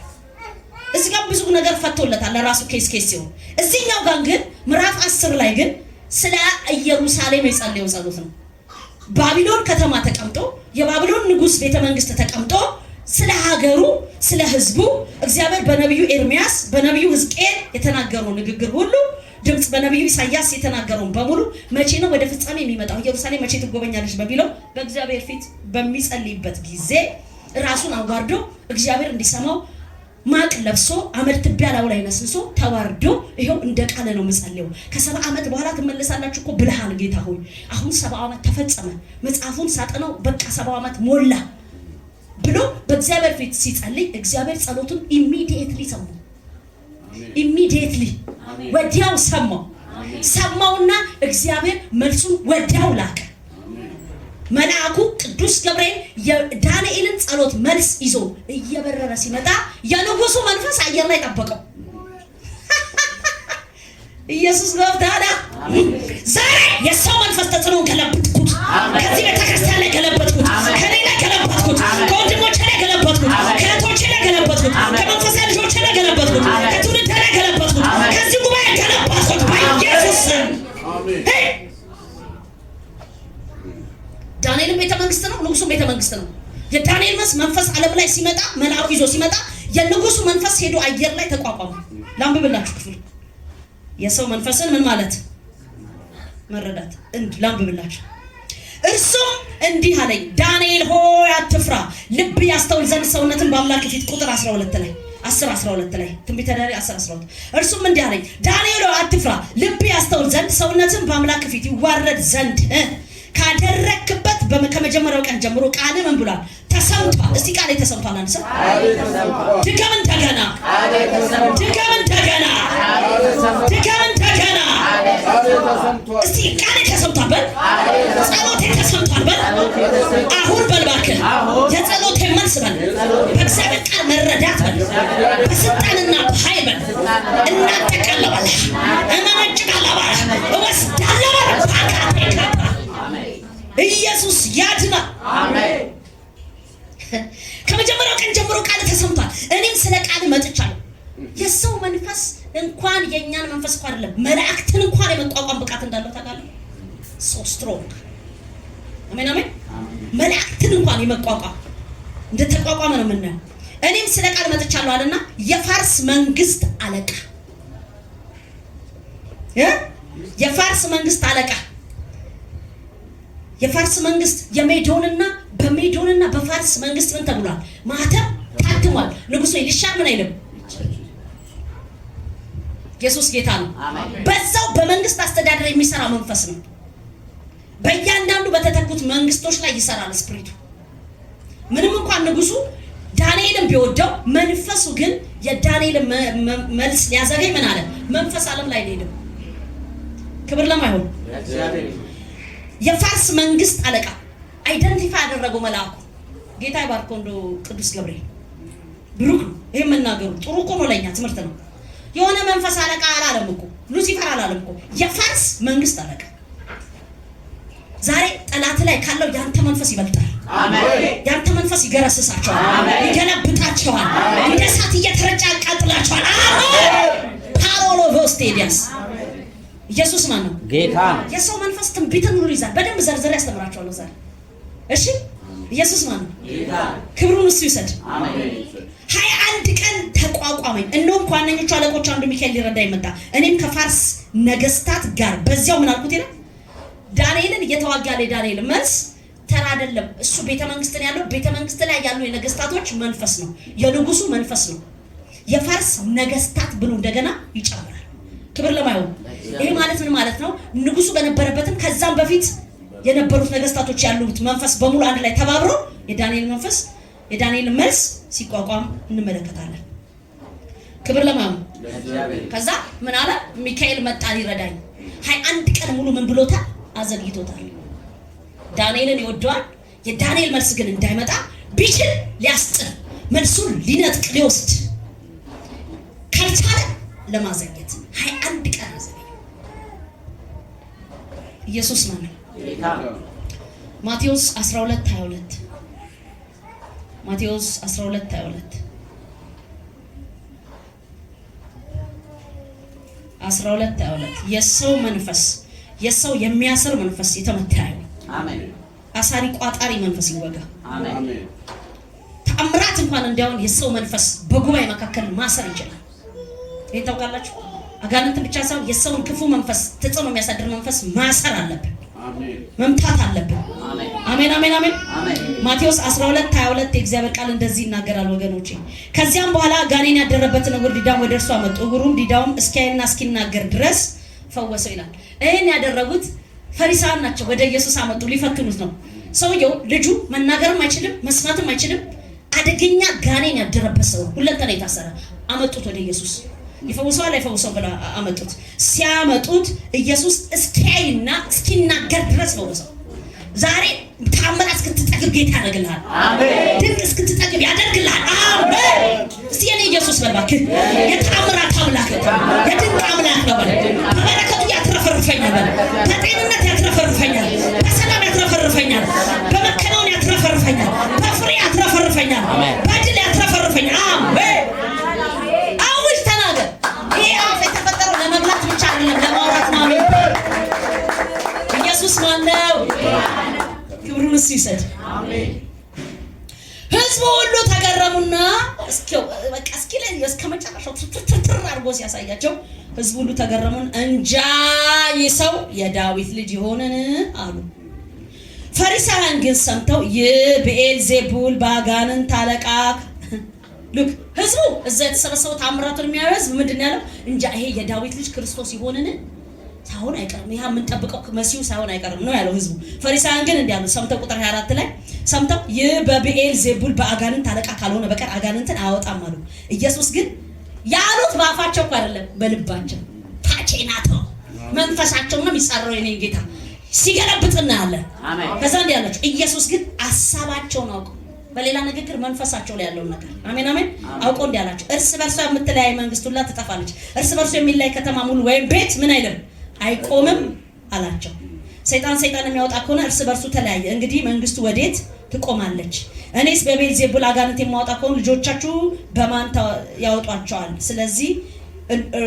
እዚህ ጋር ብዙ ነገር ፈቶለታል ለራሱ case ሲሆን፣ እዚህኛው ጋር ግን ምዕራፍ 10 ላይ ግን ስለ ኢየሩሳሌም የጸለየው ጸሎት ነው። ባቢሎን ከተማ ተቀምጦ፣ የባቢሎን ንጉስ ቤተ መንግስት ተቀምጦ ስለ ሀገሩ ስለ ህዝቡ እግዚአብሔር በነቢዩ ኤርሚያስ፣ በነቢዩ ሕዝቅኤል የተናገረው ንግግር ሁሉ ድምፅ፣ በነቢዩ ኢሳያስ የተናገረውን በሙሉ መቼ ነው ወደ ፍጻሜ የሚመጣው፣ ኢየሩሳሌም መቼ ትጎበኛለች በሚለው በእግዚአብሔር ፊት በሚጸልይበት ጊዜ ራሱን አዋርዶ እግዚአብሔር እንዲሰማው ማቅ ለብሶ አመድ ትቢያ ላዩ ላይ ነስንሶ ተዋርዶ ይኸው እንደ ቃል ነው የምጸልየው። ከ70 ዓመት በኋላ ትመለሳላችሁ እኮ ብለሃል ጌታ ሆይ። አሁን 70 ዓመት ተፈጸመ። መጽሐፉን ሳጠነው በቃ 70 ዓመት ሞላ ብሎ በእግዚአብሔር ፊት ሲጸልይ እግዚአብሔር ጸሎቱን immediately ሰማው። Immediately ወዲያው ሰማው። ሰማውና እግዚአብሔር መልሱን ወዲያው ላከ። መልአኩ ቅዱስ ገብርኤል የዳንኤልን ጸሎት መልስ ይዞ እየበረረ ሲመጣ የንጉሱ መንፈስ አየር ላይ ጠበቀው። ኢየሱስ ገብታላ። ዛሬ የሰው መንፈስ ተጽዕኖ ገለበጥኩት። ከዚህ ቤተክርስቲያን ላይ ገለበጥኩት። ከኔ ላይ ገለበጥኩት። ከወንድሞቼ ላይ ገለበጥኩት። ከእህቶቼ ላይ ገለበጥኩት። ከመንፈሳዊ ልጆቼ ላይ ገለበጥኩት። ከትውልድ ላይ ገለበጥኩት። ከዚህ ጉባኤ ገለበጥኩት በኢየሱስ ስም። አሜን። ዳንኤልም ቤተ መንግስት ነው፣ ንጉሱም ቤተ መንግስት ነው። የዳንኤል መንፈስ ዓለም ላይ ሲመጣ፣ መልአኩ ይዞ ሲመጣ የንጉሱ መንፈስ ሄዶ አየር ላይ ተቋቋመ። ላንብብላችሁ ክፍል፣ የሰው መንፈስን ምን ማለት መረዳት ላንብብላችሁ። እርሱም እንዲህ አለኝ፣ ዳንኤል ሆይ አትፍራ፣ ልብህ ያስተውል ዘንድ ሰውነትህን በአምላክህ ፊት፣ ቁጥር 12 ላይ፣ 10 12 ላይ፣ ትንቢተ ዳንኤል 10 12። እርሱም እንዲህ አለኝ፣ ዳንኤል ሆይ አትፍራ፣ ልብህ ያስተውል ዘንድ ሰውነትህን በአምላክህ ፊት ይዋረድ ዘንድ ካደረክበት ከመጀመሪያው ቀን ጀምሮ ቃልህ ምን ብሏል? ተሰምቷል። እስቲ ቃሌ ተሰምቷል። አንድ ሰው ድገም እንደገና፣ ድገም እንደገና፣ ድገም እንደገና። እስቲ ቃሌ ተሰምቷል በል፣ ጸሎቴ ተሰምቷል በል። አሁን በል እባክህ የጸሎቴ መልስ በል፣ በእግዚአብሔር ቃል መረዳት በል፣ በስልጣንና በኃይል በል፣ እናጠቃለሁ በል፣ እመነጭቃለሁ በል፣ እወስዳለሁ በል። ባካቴ ካታ ኢየሱስ ያድናል። ከመጀመሪያው ቀን ጀምሮ ቃል ተሰምቷል። እኔም ስለ ቃል መጥቻለሁ። የሰው መንፈስ እንኳን የእኛን መንፈስ እንኳን አይደለም መላእክትን እንኳን የመቋቋም ብቃት እንዳለው ታውቃለህ። So strong። አሜን አሜን። መላእክትን እንኳን የመቋቋም እንደተቋቋመ ነው የምናየው። እኔም ስለ ቃል መጥቻለሁ አለና የፋርስ መንግስት አለቃ እ የፋርስ መንግስት አለቃ፣ የፋርስ መንግስት የሜዶንና በሜዶንና በፋርስ መንግስት ምን ተብሏል? ማህተም ታትሟል። ንጉሱ ሊሻር ምን አይልም። ኢየሱስ ጌታ ነው። በዛው በመንግስት አስተዳደር የሚሰራ መንፈስ ነው። በእያንዳንዱ በተተኩት መንግስቶች ላይ ይሰራል spirit ኡ። ምንም እንኳን ንጉሱ ዳንኤልን ቢወደው መንፈሱ ግን የዳንኤልን መልስ ሊያዘገይ ምን አለ? መንፈስ ዓለም ላይ ነው የሄደው። ክብር ለማይሆን የፋርስ መንግስት አለቃ identify ያደረገው መልአኩ። ጌታ ይባርከው። እንደው ቅዱስ ገብርኤል ብሩክ ነው። ይሄ መናገሩ ጥሩ እኮ ነው፣ ለኛ ትምህርት ነው። የሆነ መንፈስ አለቃ አላለም እኮ፣ ሉሲፈር አላለም እኮ፣ የፋርስ መንግስት አለቃ። ዛሬ ጠላት ላይ ካለው ያንተ መንፈስ ይበልጣል። ያንተ መንፈስ ይገረስሳቸዋል፣ ይገለብጣቸዋል፣ እንደ እሳት እየተረጨ ያቃጥላቸዋል። አሜን። ፓሮሎ ቮስቴዲያስ። ኢየሱስ ማን ነው? ጌታ ነው። የሰው መንፈስ ትንቢትን ሁሉ ይዛል። በደንብ ዘርዝሬ ያስተምራቸዋለሁ ዛሬ። እሺ፣ ኢየሱስ ማን ነው? ክብሩን እሱ ይውሰድ። 21 ቀን ተቋቋመኝ። እንደውም ከዋነኞቹ አለቆች አንዱ ሚካኤል ሊረዳኝ መጣ። እኔም ከፋርስ ነገስታት ጋር በዚያው ምን አልኩት ይላል። ዳንኤልን እየተዋጋ ያለ የዳንኤል መልስ ተራ አይደለም። እሱ ቤተ መንግስት ነው ያለው። ቤተ መንግስት ላይ ያሉ የነገስታቶች መንፈስ ነው፣ የንጉሱ መንፈስ ነው። የፋርስ ነገስታት ብሎ እንደገና ይጨምራል። ክብር ለማይሆን። ይሄ ማለት ምን ማለት ነው? ንጉሱ በነበረበትም ከዛም በፊት የነበሩት ነገስታቶች ያሉት መንፈስ በሙሉ አንድ ላይ ተባብሮ የዳንኤል መንፈስ የዳንኤል መልስ ሲቋቋም እንመለከታለን። ክብር ለማን? ከዛ ምን አለ? ሚካኤል መጣ ሊረዳኝ። 21 ቀን ሙሉ ምን ብሎታል? አዘግይቶታል። ዳንኤልን ይወደዋል። የዳንኤል መልስ ግን እንዳይመጣ ቢችል ሊያስጥል፣ መልሱን ሊነጥቅ፣ ሊወስድ ካልቻለ ለማዘግየት 21 ቀን አዘገየ። ኢየሱስ ማን ነው? ጌታ። ማቴዎስ 12:22፣ ማቴዎስ 12:22፣ 12:22። የሰው መንፈስ፣ የሰው የሚያስር መንፈስ የተመታ ይሁን። አሜን። አሳሪ ቋጣሪ መንፈስ ይወጋ። አሜን። አሜን። ተአምራት እንኳን እንዲያውን የሰው መንፈስ በጉባኤ መካከል ማሰር ይችላል። ይህን ታውቃላችሁ። አጋንንትን ብቻ ሳይሆን የሰውን ክፉ መንፈስ፣ ተጽዕኖ የሚያሳድር መንፈስ ማሰር አለብን፣ አሜን። መምታት አለብን። አሜን። አሜን፣ አሜን፣ አሜን። አሜን። ማቴዎስ 12:22 የእግዚአብሔር ቃል እንደዚህ ይናገራል ወገኖቼ። ከዚያም በኋላ ጋኔን ያደረበትን ዕውር ዲዳም ወደ እርሱ አመጡ። ዕውሩም ዲዳውም እስኪያይና እስኪናገር ድረስ ፈወሰው ይላል። ይህን ያደረጉት ፈሪሳውያን ናቸው። ወደ ኢየሱስ አመጡ፣ ሊፈትኑት ነው። ሰውየው ልጁ መናገርም አይችልም፣ መስማትም አይችልም። አደገኛ ጋኔን ያደረበት ሰው ነው። ሁለንተና የታሰረ። አመጡት ወደ ኢየሱስ። ይፈውሰዋል አይፈውሰው ብለው አመጡት። ሲያመጡት ኢየሱስ እስኪያይና እስኪናገር ድረስ ፈወሰው። ዛሬ ታምራት እስክትጠግብ ጌታ ያደርግልሃል። አሜን። ድንቅ እስክትጠግብ ያደርግልሃል። አሜን። እስቲ የኔ ኢየሱስ በል እባክህ። የታምራት አምላክ ነው። የድንቅ አምላክ ነው በል። በበረከቱ ያትረፈርፈኛል በል። በጤንነት ያትረፈርፈኛል። በሰላም ያትረፈርፈኛል። በመከናወን ያትረፈርፈኛል። በፍሬ ያትረፈርፈኛል። በድል ያትረፈርፈኛል። አሜን። አውጅ፣ ተናገር። ይሄ አፍ የተፈጠረው ለመብላት ብቻ አይደለም፣ ለማውራት ነው። አሜን። ኢየሱስ ማን ነው? ክብሩን እሱ ይውሰድ። ህዝቡ ሁሉ ተገረሙና እስኪው በቃ እስኪ ላይ እስከ መጨረሻው ትርትርትር አድርጎ ሲያሳያቸው ህዝቡ ሁሉ ተገረሙን። እንጃ ይህ ሰው የዳዊት ልጅ ይሆንን አሉ። ፈሪሳውያን ግን ሰምተው ይህ ብኤልዜቡል በአጋንንት አለቃ። Look፣ ህዝቡ እዛ የተሰበሰበው ታምራቱን የሚያዩ ህዝብ ምንድን ነው ያለው? እንጃ ይሄ የዳዊት ልጅ ክርስቶስ ይሆንን፣ ሳይሆን አይቀርም፣ ይሄ የምንጠብቀው መሲሁ ሳይሆን አይቀርም ነው ያለው ህዝቡ። ፈሪሳውያን ግን እንዲህ አሉ። ሰምተው፣ ቁጥር 24 ላይ ሰምተው ይህ በብኤል ዜቡል በአጋንንት አለቃ ካልሆነ በቀር አጋንንትን አያወጣም አሉ። ኢየሱስ ግን ያሉት በአፋቸው እኮ አይደለም፣ በልባቸው ታቼናቶ መንፈሳቸው ነው የሚጻረው። የኔን ጌታ ሲገለብጥ እናያለን። አሜን። ከዛ እንዲህ ያላቸው ኢየሱስ ግን ሀሳባቸውን አውቀው፣ በሌላ ንግግር መንፈሳቸው ላይ ያለውን ነገር፣ አሜን አሜን፣ አውቆ እንዲህ አላቸው፣ እርስ በርሷ የምትለያይ መንግስት ሁላ ትጠፋለች። እርስ በርሱ የሚለያይ ከተማ ሙሉ ወይም ቤት ምን አይልም፣ አይቆምም አላቸው። ሰይጣን ሰይጣን የሚያወጣ ከሆነ እርስ በርሱ ተለያየ። እንግዲህ መንግስቱ ወዴት ትቆማለች? እኔስ በቤልዜቡል አጋንንት የማወጣ ከሆነ ልጆቻችሁ በማን ያወጧቸዋል? ስለዚህ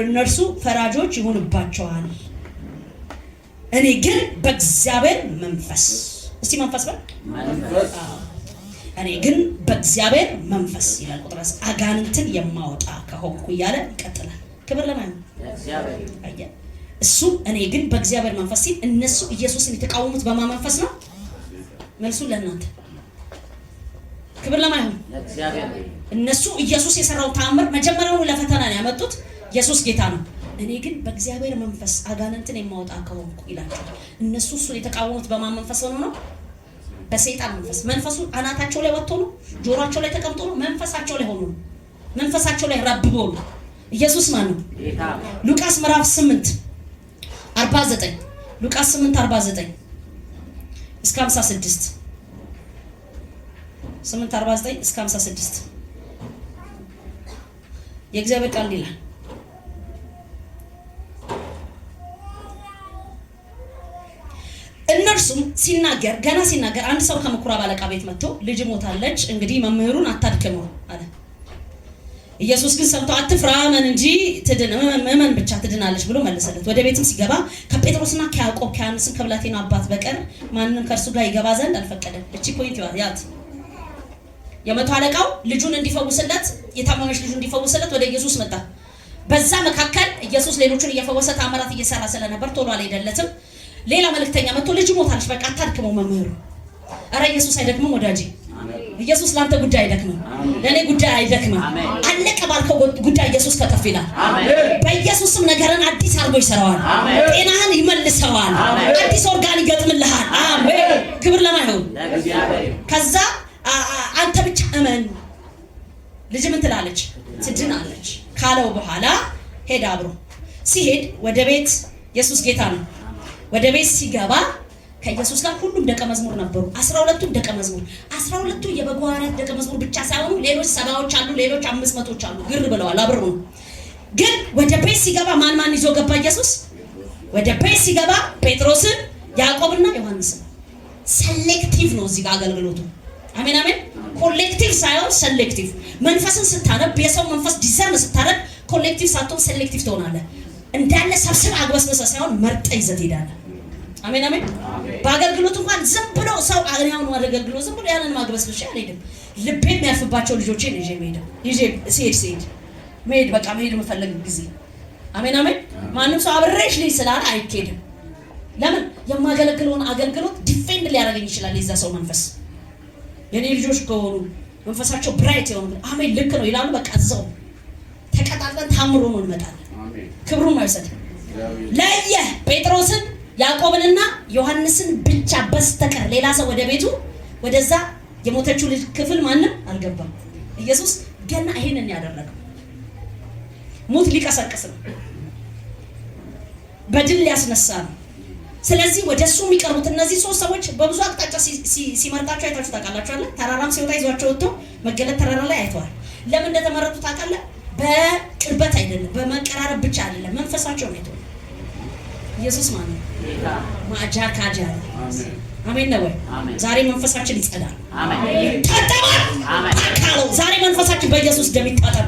እነርሱ ፈራጆች ይሆኑባቸዋል። እኔ ግን በእግዚአብሔር መንፈስ፣ እስቲ መንፈስ በል። መንፈስ። እኔ ግን በእግዚአብሔር መንፈስ ይላል ቁጥር አጋንንትን የማወጣ ከሆንኩ እያለ ይቀጥላል። ክብር ለማን? ለእግዚአብሔር። አየህ፣ እሱ እኔ ግን በእግዚአብሔር መንፈስ ሲል እነሱ ኢየሱስን የተቃወሙት በማን መንፈስ ነው? መልሱ ለእናንተ። ክብር ለማን ይሁን? ለእግዚአብሔር። እነሱ ኢየሱስ የሰራው ተአምር መጀመሪያውኑ ለፈተና ነው ያመጡት። ኢየሱስ ጌታ ነው። እኔ ግን በእግዚአብሔር መንፈስ አጋንንትን የማወጣ ከሆንኩ ይላቸዋል። እነሱ እሱን የተቃወሙት በማን መንፈስ ሆኖ ነው? በሰይጣን መንፈስ። መንፈሱ አናታቸው ላይ ወጥቶ ነው፣ ጆሮአቸው ላይ ተቀምጦ ነው፣ መንፈሳቸው ላይ ሆኖ ነው፣ መንፈሳቸው ላይ ረብቦ ነው። ኢየሱስ ማን ነው? ጌታ። ሉቃስ ምዕራፍ 8 49፣ ሉቃስ 8 49 እስከ 56፣ 8 49 እስከ 56 የእግዚአብሔር ቃል እንዲህ ይላል። እነርሱም ሲናገር ገና ሲናገር አንድ ሰው ከምኩራብ አለቃ ቤት መጥቶ ልጅ ሞታለች፣ እንግዲህ መምህሩን አታድክመው አለ። ኢየሱስ ግን ሰምቶ አትፍራ፣ እመን እንጂ ትድን፣ እመን ብቻ ትድናለች ብሎ መለሰለት። ወደ ቤትም ሲገባ ከጴጥሮስና ከያዕቆብ ከዮሐንስም ከብላቴናው አባት በቀር ማንም ከእርሱ ጋር ይገባ ዘንድ አልፈቀደም። እቺ point ያት። የመቶ አለቃው ልጁን እንዲፈውስለት፣ የታመመች ልጁን እንዲፈውስለት ወደ ኢየሱስ መጣ። በዛ መካከል ኢየሱስ ሌሎቹን እየፈወሰ ተአምራት እየሰራ ስለነበር ቶሎ አልሄደለትም። ሌላ መልእክተኛ መጥቶ ልጅ ሞታለች፣ በቃ አታድክመው መምህሩ። እረ ኢየሱስ አይደክምም ወዳጄ። ኢየሱስ ለአንተ ጉዳይ አይደክምም፣ ለእኔ ጉዳይ አይደክምም። አለቀ ባልከው ጉዳይ ኢየሱስ ከተፍ ይላል። በኢየሱስም ነገርን አዲስ አድርጎ ይሰራዋል። ጤናህን ይመልሰዋል። አዲስ ኦርጋን ይገጥምልሃል። አሜን። ክብር ለማን ይሁን? ለእግዚአብሔር። ከዛ አንተ ብቻ እመን፣ ልጅ ምን ትላለች? ትድናለች ካለው በኋላ ሄደ። አብሮ ሲሄድ ወደ ቤት፣ ኢየሱስ ጌታ ነው። ወደ ቤት ሲገባ ከኢየሱስ ጋር ሁሉም ደቀ መዝሙር ነበሩ። 12ቱም ደቀ መዝሙር፣ 12ቱ የበጉ ሐዋርያት ደቀ መዝሙር ብቻ ሳይሆኑ ሌሎች 70ዎች አሉ፣ ሌሎች 500ዎች አሉ። ግር ብለዋል አብረው ነው። ግን ወደ ቤት ሲገባ ማን ማን ይዞ ገባ ኢየሱስ? ወደ ቤት ሲገባ ጴጥሮስን፣ ያዕቆብና ዮሐንስን። Selective ነው እዚህ ጋር አገልግሎቱ። አሜን አሜን። Collective ሳይሆን selective። መንፈስን ስታነብ፣ የሰው መንፈስ discern ስታነብ collective ሳትሆን selective ትሆናለህ። እንዳለ ሰብስብ አግበስብሰ ሳይሆን መርጠህ ይዘህ ትሄዳለህ። አሜን አሜን። በአገልግሎት እንኳን ዝም ብሎ ሰው አሁን አገልግሎት ዝም ብሎ ያንን ማግበስብሼ አልሄድም። ልቤ የሚያርፍባቸው ልጆቼን ይዤ የምሄደው፣ ይዤ ስሄድ መሄድ በቃ መሄድ የምፈልግ ጊዜ። አሜን አሜን። ማንም ሰው አብሬሽ ልጅ ስላለ አይኬድም። ለምን? የማገለግለውን አገልግሎት defend ሊያደርገኝ ይችላል የዛ ሰው መንፈስ። የኔ ልጆች ከሆኑ፣ መንፈሳቸው bright የሆኑ፣ አሜን ልክ ነው ይላሉ። በቃ እዛው ተቀጣጥለን ታምሮ ነው እንመጣለን። ክብሩን አይውሰድ። ለየ ጴጥሮስን፣ ያዕቆብንና ዮሐንስን ብቻ በስተቀር ሌላ ሰው ወደ ቤቱ ወደዛ የሞተችው ልጅ ክፍል ማንም አልገባም። ኢየሱስ ገና ይሄንን ያደረገው ሙት ሊቀሰቅስ ነው፣ በድል ሊያስነሳ ነው። ስለዚህ ወደ እሱ የሚቀርቡት እነዚህ ሶስት ሰዎች በብዙ አቅጣጫ ሲመርጣቸው አይታችሁ ታውቃላችሁ አለ። ተራራም ሲወጣ ይዟቸው ወጥቶ መገለጥ ተራራ ላይ አይተዋል። ለምን እንደተመረጡ ታውቃለህ? በቅርበት አይደለም፣ በመቀራረብ ብቻ አይደለም፣ መንፈሳቸው ነው የተወው። ኢየሱስ ማለት ነው ማጃ ካጃ። አሜን ነው ወይ? ዛሬ መንፈሳችን ይጸዳል። ይታጠባል። አካለው ዛሬ መንፈሳችን በኢየሱስ ደም ይታጠብ።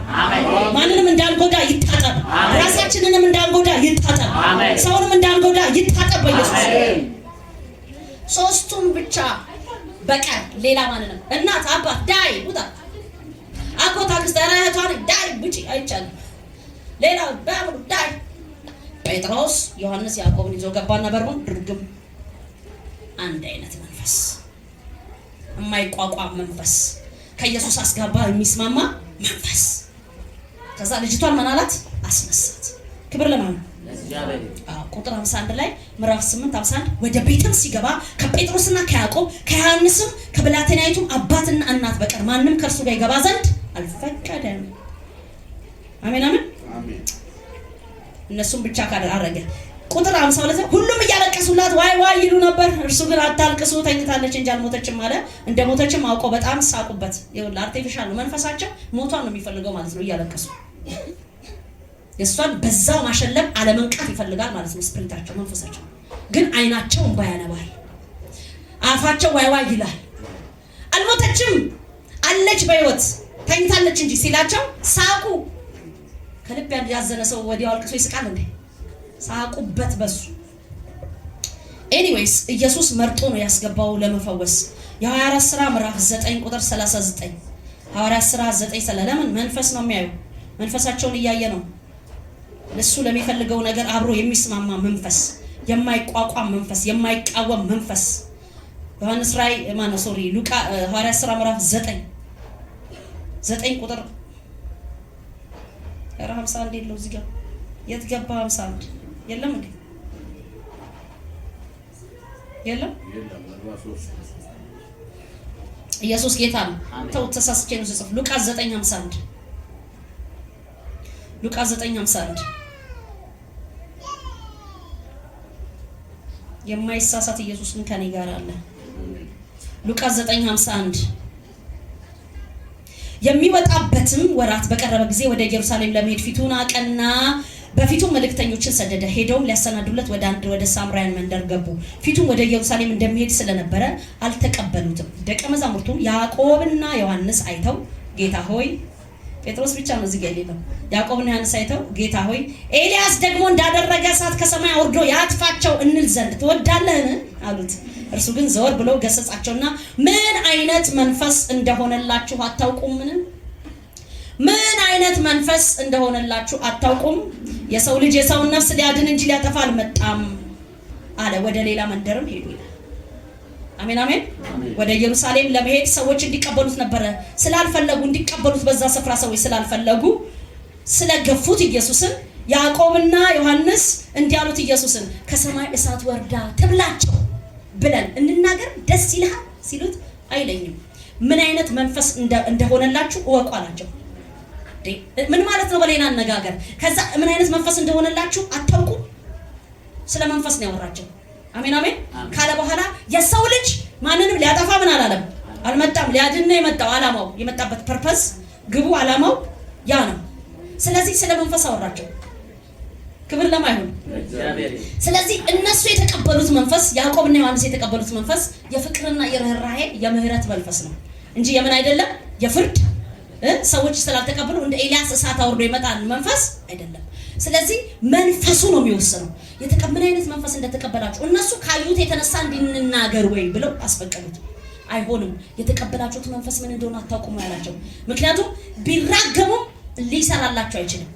ማንንም እንዳንጎዳ ይታጠብ። ራሳችንንም እንዳንጎዳ ይታጠብ። ሰውንም እንዳንጎዳ ይታጠብ በኢየሱስ። ሶስቱን ብቻ በቀር ሌላ ማንንም፣ እናት አባት ዳይ ውጣ፣ አጎት አክስት፣ ኧረ እህቷ ዳይ ውጪ፣ አይቻልም። ሌላ በሙሉ ዳይ። ጴጥሮስ፣ ዮሐንስ፣ ያዕቆብን ይዞ ገባና በሩን ድርግም። አንድ አይነት መንፈስ፣ የማይቋቋም መንፈስ፣ ከኢየሱስ አስጋባ የሚስማማ መንፈስ። ከዛ ልጅቷን ምን አላት? አስነሳት። ክብር ለማን? ቁጥር 51 ላይ፣ ምዕራፍ 8 51፣ ወደ ቤትም ሲገባ ከጴጥሮስና ከያዕቆብ ከዮሐንስም ከብላቴናይቱም አባትና እናት በቀር ማንም ከእርሱ ጋር ይገባ ዘንድ አልፈቀደም። አሜን አሜን። እነሱም ብቻ ካደረገ ቁጥር 52፣ ሁሉም እያለቀሱላት ዋይ ዋይ ይሉ ነበር። እርሱ ግን አታልቅሱ፣ ተኝታለች እንጂ አልሞተችም አለ። እንደ ሞተችም አውቀው በጣም ሳቁበት። ይኸውልህ artificial ነው መንፈሳቸው፣ ሞቷን ነው የሚፈልገው ማለት ነው። እያለቀሱ የእሷን በዛው ማሸለብ አለመንቃት ይፈልጋል ማለት ነው። Spirit ኣቸው፣ መንፈሳቸው ግን አይናቸው እንባ ያነባል፣ አፋቸው ዋይ ዋይ ይላል። አልሞተችም፣ አለች በህይወት፣ ተኝታለች እንጂ ሲላቸው ሳቁ። ከልብ ያዘነ ሰው ወዲያው አልቅሶ ይስቃል እንዴ? ሳቁበት በሱ። Anyways ኢየሱስ መርጦ ነው ያስገባው ለመፈወስ። የሐዋርያት ስራ ምዕራፍ 9 ቁጥር 39፣ ሐዋርያት ስራ 9 ሰለ ለምን መንፈስ ነው የሚያዩ፣ መንፈሳቸውን እያየ ነው። እሱ ለሚፈልገው ነገር አብሮ የሚስማማ መንፈስ፣ የማይቋቋም መንፈስ፣ የማይቃወም መንፈስ። ዮሐንስ ራእይ ማነው፣ sorry፣ ሉቃ፣ ሐዋርያት ስራ ምዕራፍ 9 9 ቁጥር፣ ኧረ 51 የለው እዚህ ጋር፣ የት ገባ? 51 የለም እንዴ? የለም። ኢየሱስ ጌታ ነው። ተው፣ ተሳስቼ ነው ስጽፍ። ሉቃስ 9:51፣ ሉቃስ 9:51። የማይሳሳት ኢየሱስ ግን ከኔ ጋር አለ። ሉቃስ 9:51፣ የሚወጣበትም ወራት በቀረበ ጊዜ ወደ ኢየሩሳሌም ለመሄድ ፊቱን አቀና። በፊቱም መልእክተኞችን ሰደደ። ሄደውም ሊያሰናዱለት ወደ አንድ ወደ ሳምራውያን መንደር ገቡ። ፊቱም ወደ ኢየሩሳሌም እንደሚሄድ ስለነበረ አልተቀበሉትም። ደቀ መዛሙርቱም ያዕቆብና ዮሐንስ አይተው ጌታ ሆይ፣ ጴጥሮስ ብቻ ነው እዚህ ጋር የሌለው። ያዕቆብና ዮሐንስ አይተው ጌታ ሆይ፣ ኤልያስ ደግሞ እንዳደረገ እሳት ከሰማይ አውርዶ ያጥፋቸው እንል ዘንድ ትወዳለህን? አሉት። እርሱ ግን ዘወር ብሎ ገሰጻቸውና ምን አይነት መንፈስ እንደሆነላችሁ አታውቁምን? ምን አይነት መንፈስ እንደሆነላችሁ አታውቁም? የሰው ልጅ የሰውን ነፍስ ሊያድን እንጂ ሊያጠፋ አልመጣም አለ። ወደ ሌላ መንደርም ሄዱ ይላል። አሜን አሜን። ወደ ኢየሩሳሌም ለመሄድ ሰዎች እንዲቀበሉት ነበረ። ስላልፈለጉ እንዲቀበሉት፣ በዛ ስፍራ ሰዎች ስላልፈለጉ ስለገፉት ኢየሱስን፣ ያዕቆብና ዮሐንስ እንዲያሉት ኢየሱስን ከሰማይ እሳት ወርዳ ትብላቸው ብለን እንናገር ደስ ይልሃል ሲሉት አይለኝም። ምን አይነት መንፈስ እንደሆነላችሁ እወቁ አላቸው። ምን ማለት ነው? በሌላ አነጋገር ከዛ ምን አይነት መንፈስ እንደሆነላችሁ አታውቁም። ስለ መንፈስ ነው ያወራቸው። አሜን አሜን ካለ በኋላ የሰው ልጅ ማንንም ሊያጠፋ ምን አላለም፣ አልመጣም። ሊያድን ነው የመጣው። አላማው የመጣበት purpose ግቡ አላማው ያ ነው። ስለዚህ ስለ መንፈስ አወራቸው። ክብር ለማይሆን። ስለዚህ እነሱ የተቀበሉት መንፈስ፣ ያዕቆብና ዮሐንስ የተቀበሉት መንፈስ የፍቅርና የርኅራሄ የምህረት መንፈስ ነው እንጂ የምን አይደለም፣ የፍርድ ሰዎች ስላልተቀበሉ እንደ ኤልያስ እሳት አውርዶ ይመጣል መንፈስ አይደለም። ስለዚህ መንፈሱ ነው የሚወስነው። ምን አይነት መንፈስ እንደተቀበላችሁ እነሱ ካዩት የተነሳ እንድንናገር ወይ ብለው አስፈቀዱት። አይሆንም፣ የተቀበላችሁት መንፈስ ምን እንደሆነ አታውቁም ያላቸው። ምክንያቱም ቢራገሙም ሊሰራላቸው አይችልም።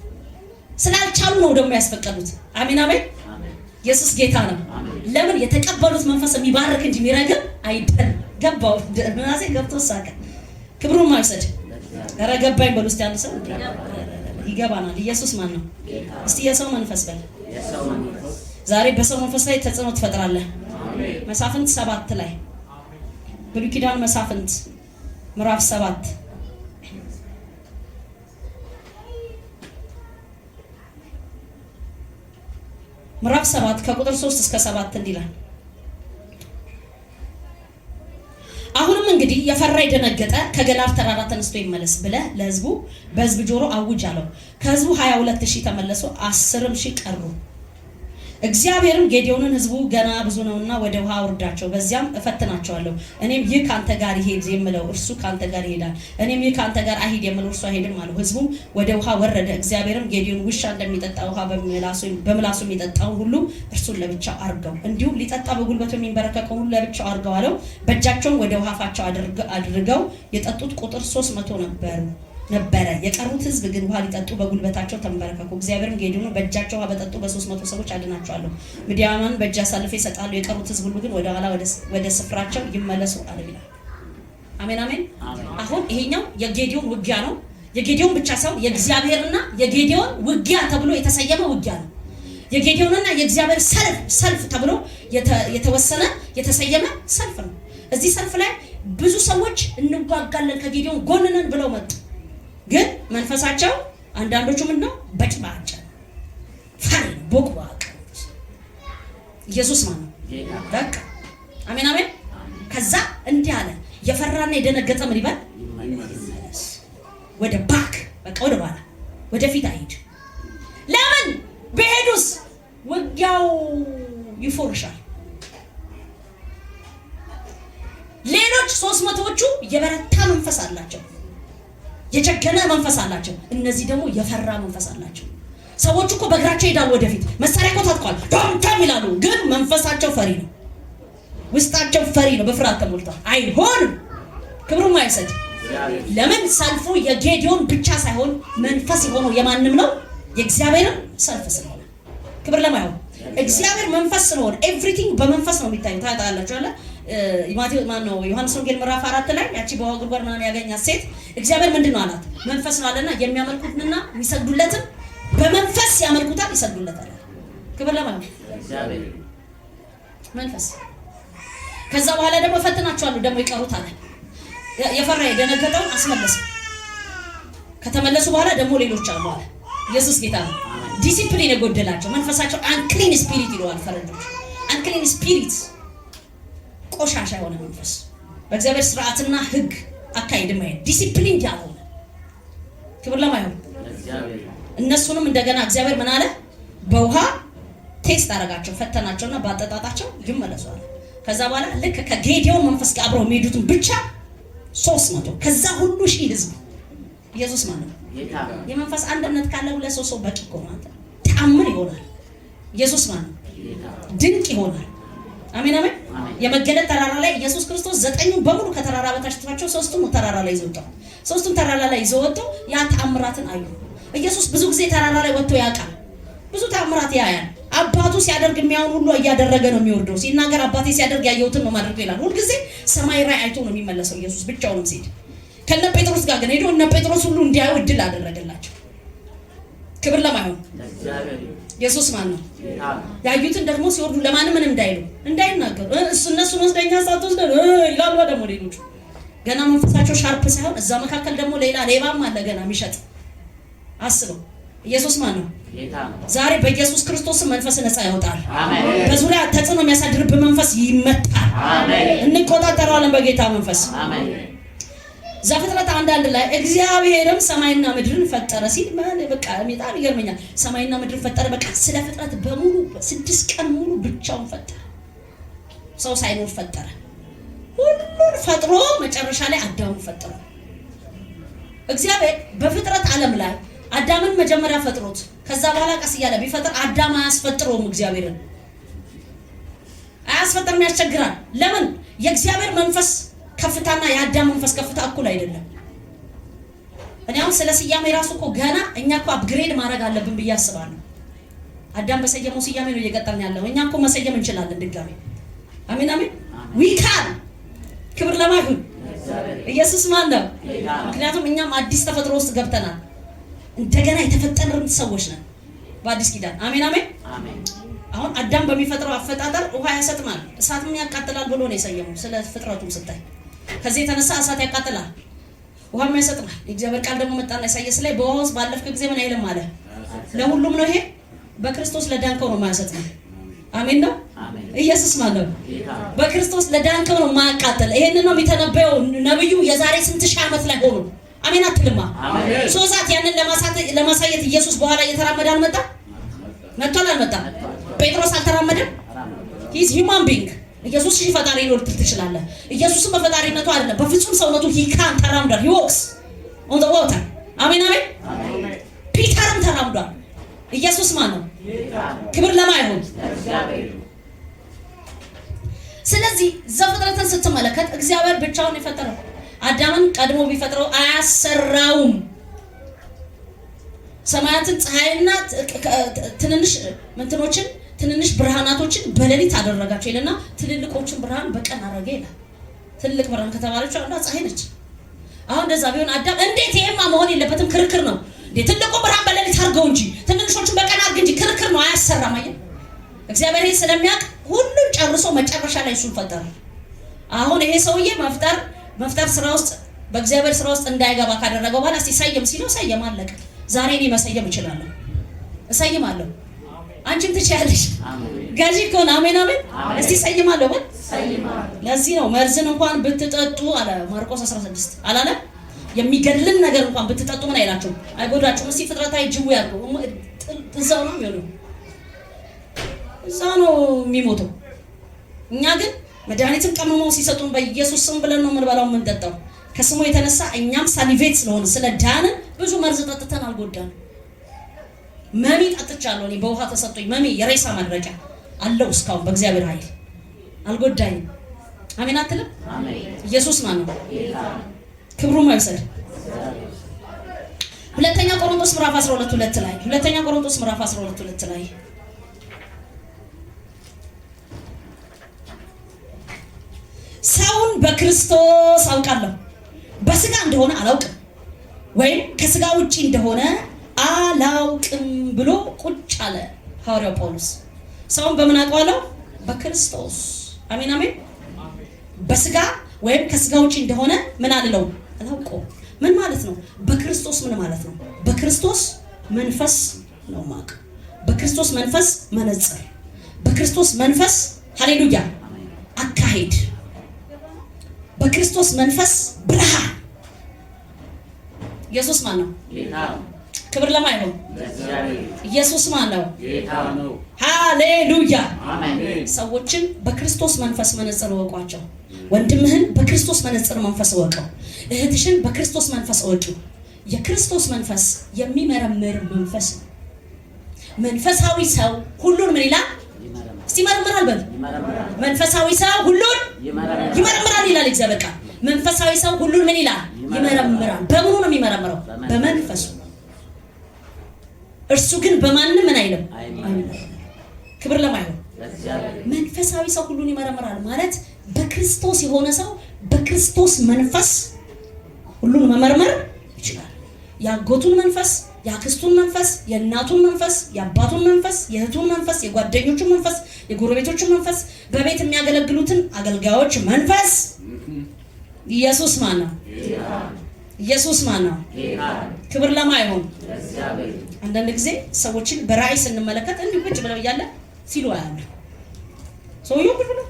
ስላልቻሉ ነው ደግሞ ያስፈቀዱት። አሜን አሜን። ኢየሱስ ጌታ ነው። ለምን? የተቀበሉት መንፈስ የሚባርክ እንጂ የሚረግም አይደለም። ገባው ምናሴ ገብቶ ሳቀ። ክብሩን ማይሰድ ኧረ ገባኝ በሉ እስቲ አንድ ሰው ይገባናል። ኢየሱስ ማን ነው? እስቲ የሰው መንፈስ በል። ዛሬ በሰው መንፈስ ላይ ተጽዕኖ ትፈጥራለህ። መሳፍንት 7 ላይ፣ ብሉይ ኪዳን መሳፍንት ምዕራፍ 7፣ ምዕራፍ 7 ከቁጥር 3 እስከ 7 እንዲህ ይላል። አሁንም እንግዲህ የፈራ የደነገጠ ከገላር ተራራ ተነስቶ ይመለስ ብለህ ለህዝቡ በህዝብ ጆሮ አውጅ አለው። ከህዝቡ 22,000 ተመለሱ፣ 10,000 ቀሩ። እግዚአብሔርም ጌዴዎንን ህዝቡ ገና ብዙ ነውና ወደ ውሃ አውርዳቸው፣ በዚያም እፈትናቸዋለሁ። እኔም ይህ ካንተ ጋር ይሄድ የምለው እርሱ ካንተ ጋር ይሄዳል፣ እኔም ይህ ካንተ ጋር አይሂድ የምለው እርሱ አይሄድም አለው። ህዝቡም ወደ ውሃ ወረደ። እግዚአብሔርም ጌዴዎን ውሻ እንደሚጠጣ ውሃ በምላሱ የሚጠጣውን ሁሉ እርሱን ለብቻው አድርገው፣ እንዲሁም ሊጠጣ በጉልበቱ የሚንበረከከው ሁሉ ለብቻው አድርገው አለው። በእጃቸውም ወደ ውሃ አፋቸው አድርገው የጠጡት ቁጥር 300 ነበረ። የቀሩት ህዝብ ግን ውሃ ሊጠጡ በጉልበታቸው ተንበረከኩ። እግዚአብሔርም ጌዴዎንን በእጃቸው ውሃ በጠጡ በ300 ሰዎች አድናቸዋለሁ፣ ምድያምን በእጅ አሳልፌ እሰጣለሁ፣ የቀሩት ህዝብ ሁሉ ግን ወደ ኋላ ወደ ስፍራቸው ይመለሱ አለ ይላል። አሜን አሜን። አሁን ይሄኛው የጌዴዎን ውጊያ ነው። የጌዴዎን ብቻ ሳይሆን የእግዚአብሔርና የጌዴዎን ውጊያ ተብሎ የተሰየመ ውጊያ ነው። የጌዴዎንና የእግዚአብሔር ሰልፍ ተብሎ የተወሰነ የተሰየመ ሰልፍ ነው። እዚህ ሰልፍ ላይ ብዙ ሰዎች እንዋጋለን ከጌዴዎን ጎን ነን ብለው መጡ። ግን መንፈሳቸው አንዳንዶቹ ምንድነው በጭባጭ ፈሪ ቦቅቧቅ። ኢየሱስ ማን ነው? በቃ አሜን አሜን። ከዛ እንዲህ አለ፣ የፈራና የደነገጠ ምን ይበል? ወደ back፣ በቃ ወደ ኋላ፣ ወደፊት አይሂድ። ለምን በሄዱስ ውጊያው ይፎርሻል። ሌሎች 300ዎቹ የበረታ መንፈስ አላቸው፣ የጀገነ መንፈስ አላቸው። እነዚህ ደግሞ የፈራ መንፈስ አላቸው። ሰዎቹ እኮ በእግራቸው ይሄዳሉ ወደፊት፣ መሳሪያ እኮ ታጥቋል፣ ዶም ዶም ይላሉ። ግን መንፈሳቸው ፈሪ ነው፣ ውስጣቸው ፈሪ ነው፣ በፍርሃት ተሞልቷል። አይሆንም፣ ክብሩም አይሰጥ። ለምን ሰልፉ የጌዲዮን ብቻ ሳይሆን መንፈስ የሆነው የማንም ነው፣ የእግዚአብሔርም ሰልፍ ስለሆነ። ክብር ለማይሆን። እግዚአብሔር መንፈስ ስለሆነ everything በመንፈስ ነው የሚታየው። ታውቃላችሁ አይደል? ማቴዎስ ማን ነው ዮሐንስ ወንጌል ምዕራፍ 4 ላይ ያቺ በውሃ ጉድጓድ ምናምን ያገኛት ሴት እግዚአብሔር ምንድን ነው አላት? መንፈስ ነው አለና የሚያመልኩትንና የሚሰግዱለትን በመንፈስ ያመልኩታል፣ ይሰግዱለታል። ክብር ለማይሆን። መንፈስ። ከዛ በኋላ ደግሞ እፈትናቸዋለሁ ደግሞ ይቀሩት አለ። የፈራ የደነገጠውን አስመለሰ። ከተመለሱ በኋላ ደግሞ ሌሎች አሉ አለ። ኢየሱስ ጌታ ነው። ዲሲፕሊን የጎደላቸው መንፈሳቸው unclean spirit ይለዋል ፈረንጆች። Unclean spirit፣ ቆሻሻ የሆነ መንፈስ፣ በእግዚአብሔር ስርዓትና ሕግ አካሄድ የማይሄድ፣ ዲሲፕሊን ያልሆነ። ክብር ለማይሆን። እነሱንም እንደገና እግዚአብሔር ምን አለ? በውሃ test አደረጋቸው፣ ፈተናቸውና በአጠጣጣቸው ይመለሱ አለ። ከዛ በኋላ ልክ ከጌዲዮን መንፈስ ጋር አብረው የሚሄዱትን ብቻ 300 ከዛ ሁሉ ሺህ ህዝብ። ኢየሱስ ማለት ነው። የመንፈስ አንድነት ካለ ሁለት ሰው በቂ እኮ ነው። አንተ ተአምር ይሆናል። ኢየሱስ ማለት ነው። ድንቅ ይሆናል። አሜን አሜን። የመገለጥ ተራራ ላይ ኢየሱስ ክርስቶስ ዘጠኙን በሙሉ ከተራራ በታች ትቷቸው ሶስቱን ተራራ ላይ ይዘው ወጣ። ሶስቱን ተራራ ላይ ይዘው ወጥቶ ያ ተአምራትን አዩ። ኢየሱስ ብዙ ጊዜ ተራራ ላይ ወጥቶ ያውቃል። ብዙ ተአምራት ያያል። አባቱ ሲያደርግ የሚያውን ሁሉ እያደረገ ነው የሚወርደው። ሲናገር አባቴ ሲያደርግ ያየሁትን ነው ማድረገው ይላል። ሁልጊዜ ሰማይ ራእይ አይቶ ነው የሚመለሰው ኢየሱስ ብቻውንም ሲሄድ። ከነ ጴጥሮስ ጋር ግን ሄዶ እነ ጴጥሮስ ሁሉ እንዲያዩ እድል አደረገላቸው። ክብር ለማይሆን። ኢየሱስ ማን ነው? ያዩትን ደግሞ ሲወርዱ ለማንም ምንም እንዳይሉ እንዳይናገሩ፣ እሱ እነሱን ወስደኛ ሳትወስደን ይላሉ። ደግሞ ሌሎቹ ገና መንፈሳቸው sharp ሳይሆን እዛ መካከል ደግሞ ሌላ ሌባም አለ ገና የሚሸጥ፣ አስበው። ኢየሱስ ማን ነው? ዛሬ በኢየሱስ ክርስቶስ መንፈስ ነፃ ያወጣል። በዙሪያ ተጽዕኖ የሚያሳድርብህ መንፈስ ይመታል። እንቆጣጠረዋለን በጌታ መንፈስ። ዘፍጥረት 1:1 ላይ እግዚአብሔርም ሰማይና ምድርን ፈጠረ ሲል በቃ በጣም ይገርመኛል። ሰማይና ምድርን ፈጠረ። በቃ ስለ ፍጥረት በሙሉ 6 ቀን ሙሉ ብቻውን ፈጠረ። ሰው ሳይኖር ፈጠረ። ሁሉን ፈጥሮ መጨረሻ ላይ አዳምን ፈጠረ። እግዚአብሔር በፍጥረት ዓለም ላይ አዳምን መጀመሪያ ፈጥሮት ከዛ በኋላ ቀስ እያለ ቢፈጥር አዳም አያስፈጥረውም። እግዚአብሔርን አያስፈጥርም፣ ያስቸግራል። ለምን? የእግዚአብሔር መንፈስ ከፍታና የአዳም መንፈስ ከፍታ እኩል አይደለም። እኔ አሁን ስለ ስያሜ ራሱ እኮ ገና እኛ እኮ upgrade ማድረግ አለብን ብዬ አስባለሁ። አዳም በሰየመው ስያሜ ነው እየቀጠልን ያለው። እኛ እኮ መሰየም እንችላለን ድጋሜ። አሜን አሜን። We can። ክብር ለማን ይሁን? ኢየሱስ ማን ነው? ምክንያቱም እኛም አዲስ ተፈጥሮ ውስጥ ገብተናል። እንደገና የተፈጠርን ሰዎች ነን በአዲስ ኪዳን። አሜን አሜን። አሁን አዳም በሚፈጥረው አፈጣጠር ውሃ ያሰጥማል፣ እሳትም ያቃጥላል ብሎ ነው የሰየመው። ስለ ፍጥረቱ ስታይ ከዚህ የተነሳ እሳት ያቃጥላል፣ ውሃም ያሰጥማል። የእግዚአብሔር ቃል ደግሞ መጣና ኢሳይያስ ላይ በውሃ ውስጥ ባለፍክ ጊዜ ምን አይልም አለ። ለሁሉም ነው ይሄ። በክርስቶስ ለዳንከው ነው የማያሰጥመው። አሜን ነው። ኢየሱስ ማለት ነው። በክርስቶስ ለዳንከው ነው የማያቃጥል። ይሄንን ነው የሚተነበየው ነብዩ የዛሬ ስንት ሺህ ዓመት ላይ ሆኖ። አሜን አትልማ። So that ያንን ለማሳየት ኢየሱስ በኋላ እየተራመደ አልመጣም? መጥቷል አልመጣም? ጴጥሮስ አልተራመደም? He's human being። ኢየሱስ ሺህ ፈጣሪ ነው ልትል ትችላለህ። ኢየሱስም በፈጣሪነቱ አይደለም፣ በፍጹም ሰውነቱ he can ተራምዷል። He walks on the water። አሜን አሜን። ፒተርም ተራምዷል። ኢየሱስ ማን ነው? ክብር ለማን ይሁን? ስለዚህ ዘፍጥረትን ስትመለከት እግዚአብሔር ብቻውን የፈጠረው አዳምን ቀድሞ ቢፈጥረው አያሰራውም። ሰማያትን ፀሐይና ትንንሽ እንትኖችን ትንንሽ ብርሃናቶችን በሌሊት አደረጋቸው ይልና ትልልቆችን ብርሃን በቀን አደረገ ይላል። ትልቅ ብርሃን ከተባለችው አንዷ ፀሐይ ነች። አሁን እንደዛ ቢሆን አዳም እንዴት ይሄማ መሆን የለበትም ክርክር ነው። እንዴ ትልቁ ብርሃን በሌሊት አድርገው እንጂ ትንንሾችን በቀን አድርግ እንጂ ክርክር ነው፣ አያሰራም። አየህ እግዚአብሔር ይሄን ስለሚያውቅ ሁሉን ጨርሶ መጨረሻ ላይ እሱን ፈጠረ። አሁን ይሄ ሰውዬ መፍጠር ስራ ውስጥ በእግዚአብሔር ስራ ውስጥ እንዳይገባ ካደረገው በኋላ እስቲ ሰየም ሲለው ሰየም፣ አለቀ። ዛሬ እኔ መሰየም እችላለሁ፣ እሰይማለሁ። አንቺም ትችያለሽ። ገዢ ከሆነ አሜን አሜን። እስቲ ሰይማለሁ በል። ለዚህ ነው መርዝን እንኳን ብትጠጡ አለ ማርቆስ 16 አላለም? የሚገድልን ነገር እንኳን ብትጠጡ ምን አይላችሁም፣ አይጎዳችሁም። እስቲ ፍጥረታዊ ጅው ያሉ እዛው ነው የሚሆነው፣ እዛ ነው የሚሞተው። እኛ ግን መድኃኒትም ቀምመው ሲሰጡን በኢየሱስ ስም ብለን ነው የምንበላው የምንጠጣው። ከስሙ የተነሳ እኛም salvate ስለሆነ ስለ ዳንን ብዙ መርዝ ጠጥተን አልጎዳንም። Mummy ጠጥቻለሁ እኔ በውሃ ተሰጥቶኝ mummy የሬሳ ማድረቂያ አለው እስካሁን በእግዚአብሔር ኃይል አልጎዳኝም። አሜን አትልም? ኢየሱስ ማን ነው? ክብሩም አይውሰድ። ሁለተኛ ቆሮንቶስ ምዕራፍ 12:2 ላይ ሁለተኛ ቆሮንቶስ ምዕራፍ 12:2 ላይ ሰውን በክርስቶስ አውቃለሁ፣ በስጋ እንደሆነ አላውቅም ወይም ከስጋ ውጪ እንደሆነ አላውቅም ብሎ ቁጭ አለ ሐዋርያው ጳውሎስ። ሰውን በምን አውቀዋለሁ? በክርስቶስ። አሜን አሜን። በስጋ ወይም ከስጋ ውጪ እንደሆነ ምን አልለውም አላውቀውም። ምን ማለት ነው? በክርስቶስ ምን ማለት ነው? በክርስቶስ መንፈስ ነው ማቅ። በክርስቶስ መንፈስ መነጽር፣ በክርስቶስ መንፈስ ሃሌሉያ አካሄድ፣ በክርስቶስ መንፈስ ብርሃን። ኢየሱስ ማን ነው? ክብር ለማን ይሁን? ኢየሱስ ማን ነው? ሃሌሉያ። ሰዎችን በክርስቶስ መንፈስ መነጽር እወቋቸው። ወንድምህን በክርስቶስ መነጽር መንፈስ እወቀው። እህትሽን በክርስቶስ መንፈስ እወቂው። የክርስቶስ መንፈስ የሚመረምር መንፈስ ነው። መንፈሳዊ ሰው ሁሉን ምን ይላል? እስቲ ይመረምራል በል። መንፈሳዊ ሰው ሁሉን ይመረምራል ይላል እግዚአብሔር ቃል። መንፈሳዊ ሰው ሁሉን ምን ይላል? ይመረምራል። በምኑ ነው የሚመረምረው? በመንፈሱ። እርሱ ግን በማንም ምን አይልም። ክብር ለማን ይሁን? መንፈሳዊ ሰው ሁሉን ይመረምራል ማለት በክርስቶስ የሆነ ሰው በክርስቶስ መንፈስ ሁሉን መመርመር ይችላል። የአጎቱን መንፈስ፣ የአክስቱን መንፈስ፣ የእናቱን መንፈስ፣ የአባቱን መንፈስ፣ የእህቱን መንፈስ፣ የጓደኞቹን መንፈስ፣ የጎረቤቶቹን መንፈስ፣ በቤት የሚያገለግሉትን አገልጋዮች መንፈስ። ኢየሱስ ማን ነው? ኢየሱስ ማን ነው? ክብር ለማን ይሁን? አንዳንድ ጊዜ ሰዎችን በራእይ ስንመለከት እንዲሁ ቁጭ ብለው እያለ ሲሉ አያሉ። ሰውየው ቁጭ ብሎ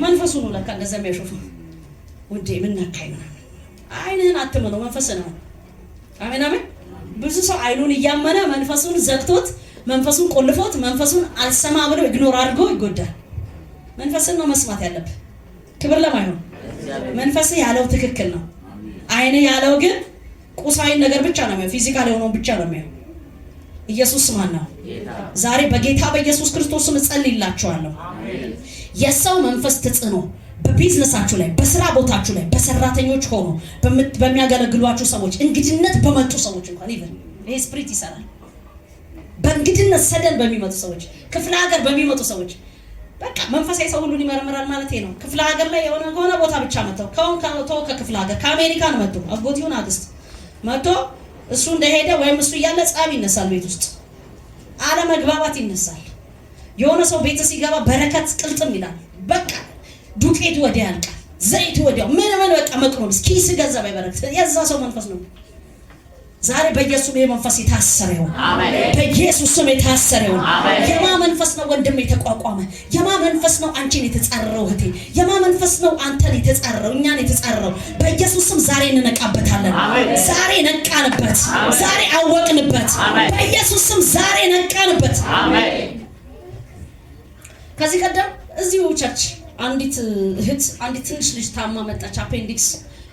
መንፈሱ ነው ለካ እንደዛ የሚያሾፈው። ውዴ ምን ነካኝ ምናምን። አይንህን አትመነው፣ መንፈስ ነው። አሜን አሜን። ብዙ ሰው አይኑን እያመነ መንፈሱን ዘግቶት፣ መንፈሱን ቆልፎት፣ መንፈሱን አልሰማ ብሎ ignore አድርጎ ይጎዳል። መንፈስን ነው መስማት ያለብህ። ክብር ለማይሆን መንፈስ ያለው ትክክል ነው። አይን ያለው ግን ቁሳዊ ነገር ብቻ ነው የሚያየው፣ physical የሆነውን ብቻ ነው የሚያየው። ኢየሱስ ማን ነው? ዛሬ በጌታ በኢየሱስ ክርስቶስ ስም እጸልይላችኋለሁ። የሰው መንፈስ ተጽዕኖ በቢዝነሳችሁ ላይ፣ በስራ ቦታችሁ ላይ፣ በሰራተኞች ሆኖ በሚያገለግሏችሁ ሰዎች፣ እንግድነት በመጡ ሰዎች እንኳን even ይሄ spirit ይሰራል። በእንግድነት sudden በሚመጡ ሰዎች፣ ክፍለ ሀገር በሚመጡ ሰዎች፣ በቃ መንፈሳዊ ሰው ሁሉን ይመረምራል ማለት ነው። ክፍለ ሀገር ላይ የሆነ ከሆነ ቦታ ብቻ መጥተው ከሆን ከቶ ከክፍለ ሀገር ከአሜሪካን መጥቶ አጎት ይሁን አክስት መጥቶ እሱ እንደሄደ ወይም እሱ እያለ ጸብ ይነሳል፣ ቤት ውስጥ አለመግባባት ይነሳል። የሆነ ሰው ቤት ሲገባ በረከት ቅልጥም ይላል። በቃ ዱቄቱ ወዲያ ያልቃል፣ ዘይቱ ወዲያው ምን ምን በቃ መቅሮንስ ኪስ ገንዘብ አይበረክት። የዛ ሰው መንፈስ ነው። ዛሬ በኢየሱስ ይሄ መንፈስ የታሰረ ይሁን። በኢየሱስ ስም የታሰረ ይሁን። የማ መንፈስ ነው ወንድም የተቋቋመ? የማ መንፈስ ነው አንቺን የተጻረረው እህቴ? የማ መንፈስ ነው አንተን የተጻረረው፣ እኛን የተጻረረው? በኢየሱስ ስም ዛሬ እንነቃበታለን። ዛሬ ነቃንበት። ዛሬ አወቅንበት። በኢየሱስ ስም ዛሬ ነቃንበት። ከዚህ ቀደም እዚሁ church አንዲት እህት አንዲት ትንሽ ልጅ ታማ መጣች። Appendix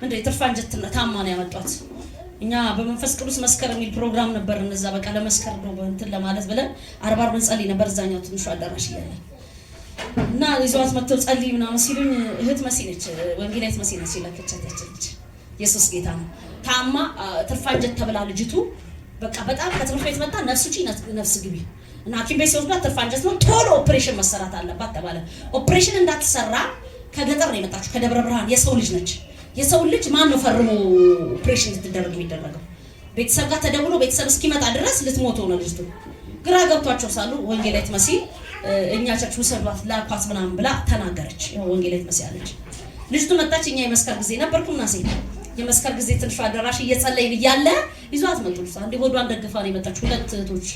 ምንድን የትርፍ አንጀት ታማ ነው ያመጧት። እኛ በመንፈስ ቅዱስ መስከር የሚል ፕሮግራም ነበር። እነዛ በቃ ለመስከር ነው እንትን ለማለት ብለን አርባ አርብ እንጸልይ ነበር እዛኛው ትንሹ አዳራሽ እያለ። እና ይዘዋት መጥተው ጸልይ ምናምን ሲሉኝ እህት መሲ ነች፣ ወንጌላዊት መሲ ነች የላከቻት ያችን ልጅ። ኢየሱስ ጌታ ነው። ታማ ትርፍ አንጀት ተብላ ልጅቱ በቃ በጣም ከትምህርት ቤት መጣ፣ ነፍስ ውጪ ነፍስ ግቢ እና ሐኪም ቤት ሲወስዷት ትርፍ አንጀት ነው፣ ቶሎ ኦፕሬሽን መሰራት አለባት ተባለ። ኦፕሬሽን እንዳትሰራ ከገጠር ነው የመጣችው፣ ከደብረ ብርሃን። የሰው ልጅ ነች። የሰው ልጅ ማን ነው ፈርሞ ኦፕሬሽን እንድትደረግ የሚደረገው? ቤተሰብ ጋር ተደውሎ ቤተሰብ እስኪመጣ ድረስ ልትሞት ሆነ ልጅቱ። ግራ ገብቷቸው ሳሉ ወንጌላዊት መሲ እኛ church ውሰዷት ላኳት ምናምን ብላ ተናገረች። ያው ወንጌላዊት መሲ አለች። ልጅቱ መጣች። እኛ የመስከር ጊዜ ነበርኩና ሴት የመስከር ጊዜ ትንሹ አዳራሽ እየጸለይን እያለ ይዟት መጡ። ልጅቷ እንዲህ ሆዷን ደግፋ ነው የመጣች። ሁለት እህቶች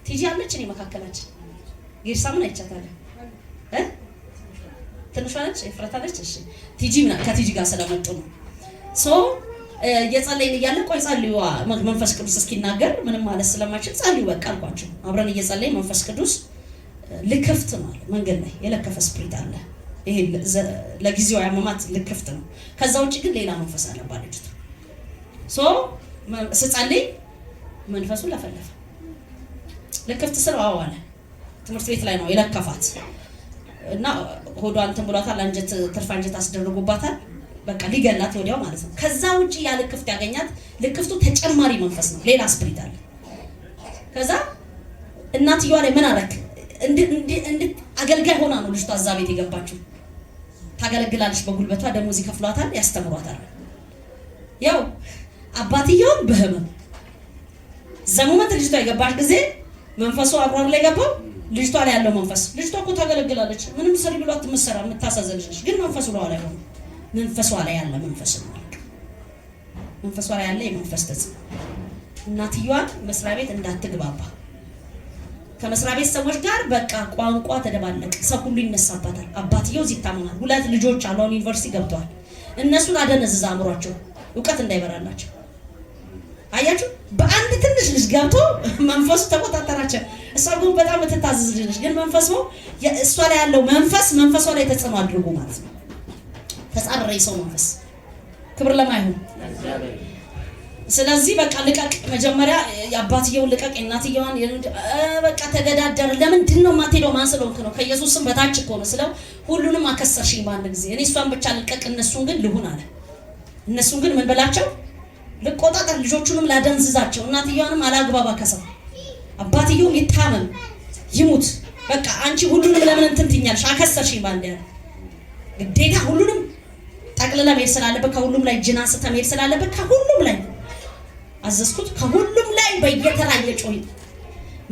ቲጂ አለች እኔ መካከላችን ጌርሳምን አይቻታለሁ እ ትንሿ ነች፣ ኤፍራታ ነች። እሺ ቲጂ ምና ከቲጂ ጋር ስለመጡ ነው። So እየጸለይን እያለ ቆይ ጸልዩ፣ መንፈስ ቅዱስ እስኪናገር ምንም ማለት ስለማይችል ጸልዩ በቃ አልኳቸው። አብረን እየጸለይን መንፈስ ቅዱስ ልክፍት ነው አለ። መንገድ ላይ የለከፈ spirit አለ። ይሄ ለጊዜው ያመማት ልክፍት ነው። ከዛ ውጭ ግን ሌላ መንፈስ አለባት ልጅቱ። So ስጸልይ መንፈሱ ለፈለፈ። ልክፍት ስለው አዎ አለ። ትምህርት ቤት ላይ ነው የለከፋት እና ሆዷ እንትን ብሏታል። አንጀት ትርፍ አንጀት አስደርጎባታል። በቃ ሊገላት ወዲያው ማለት ነው። ከዛ ውጭ ያ ልክፍት ያገኛት ልክፍቱ ተጨማሪ መንፈስ ነው፣ ሌላ spirit አለ። ከዛ እናትየዋ ላይ ምን አረክ? አገልጋይ ሆና ነው ልጅቷ እዛ ቤት የገባችው። ታገለግላለች በጉልበቷ፣ ደሞዝ ይከፍሏታል፣ ያስተምሯታል። ያው አባትየውን በህመም the moment ልጅቷ የገባች ጊዜ መንፈሱ አብሯር ላይ ገባው። ልጅቷ ላይ ያለው መንፈስ፣ ልጅቷ እኮ ታገለግላለች፣ ምንም ስሪ ብሏት የምትሰራ የምታሳዝን ልጅ ነች። ግን መንፈሱ ላይ ሆነ መንፈሷ ላይ ያለ መንፈስ ነው። መንፈሷ ላይ ያለ የመንፈስ ተጽዕኖ እናትየዋን መስሪያ ቤት እንዳትግባባ ከመስሪያ ቤት ሰዎች ጋር በቃ ቋንቋ ተደባለቀ። ሰው ሁሉ ይነሳባታል። አባትየው እዚህ ይታመማል። ሁለት ልጆች አሉ፣ አሁን ዩኒቨርሲቲ ገብተዋል። እነሱን አደነዝዛ አእምሯቸው እውቀት እንዳይበራላቸው። አያችሁ፣ በአንድ ትንሽ ልጅ ገብቶ መንፈሱ ተቆጣጠራቸው። እሷ ግን በጣም የምትታዘዝ ልጅ ነች። ግን መንፈሱ እሷ ላይ ያለው መንፈስ መንፈሷ ላይ ተጽዕኖ አድርጎ ማለት ነው። ተጻረረ የሰው መንፈስ። ክብር ለማይሆን። ስለዚህ በቃ ልቀቅ፣ መጀመሪያ የአባትየውን ልቀቅ፣ የእናትየዋን በቃ ተገዳደረ። ለምንድን ነው የማትሄደው? ማን ስለሆንክ ነው? ከኢየሱስ ስም በታች እኮ ነው ስለው ሁሉንም አከሰርሽኝ በአንድ ጊዜ። እኔ እሷን ብቻ ልቀቅ፣ እነሱን ግን ልሁን አለ። እነሱን ግን ምን በላቸው? ልቆጣጠር፣ ልጆቹንም ላደንዝዛቸው፣ እናትየዋንም አላግባብ ከሰው፣ አባትየውም ይታመም ይሙት። በቃ አንቺ ሁሉንም ለምን እንትን ትኛለሽ? አከሰርሽኝ በአንድ ያለ ግዴታ ሁሉንም ጠቅልለህ መሄድ ስላለበት፣ ከሁሉም ላይ ጅን አንስተህ መሄድ ስላለበት ከሁሉም ላይ አዘዝኩት። ከሁሉም ላይ በየተራ እየጮህ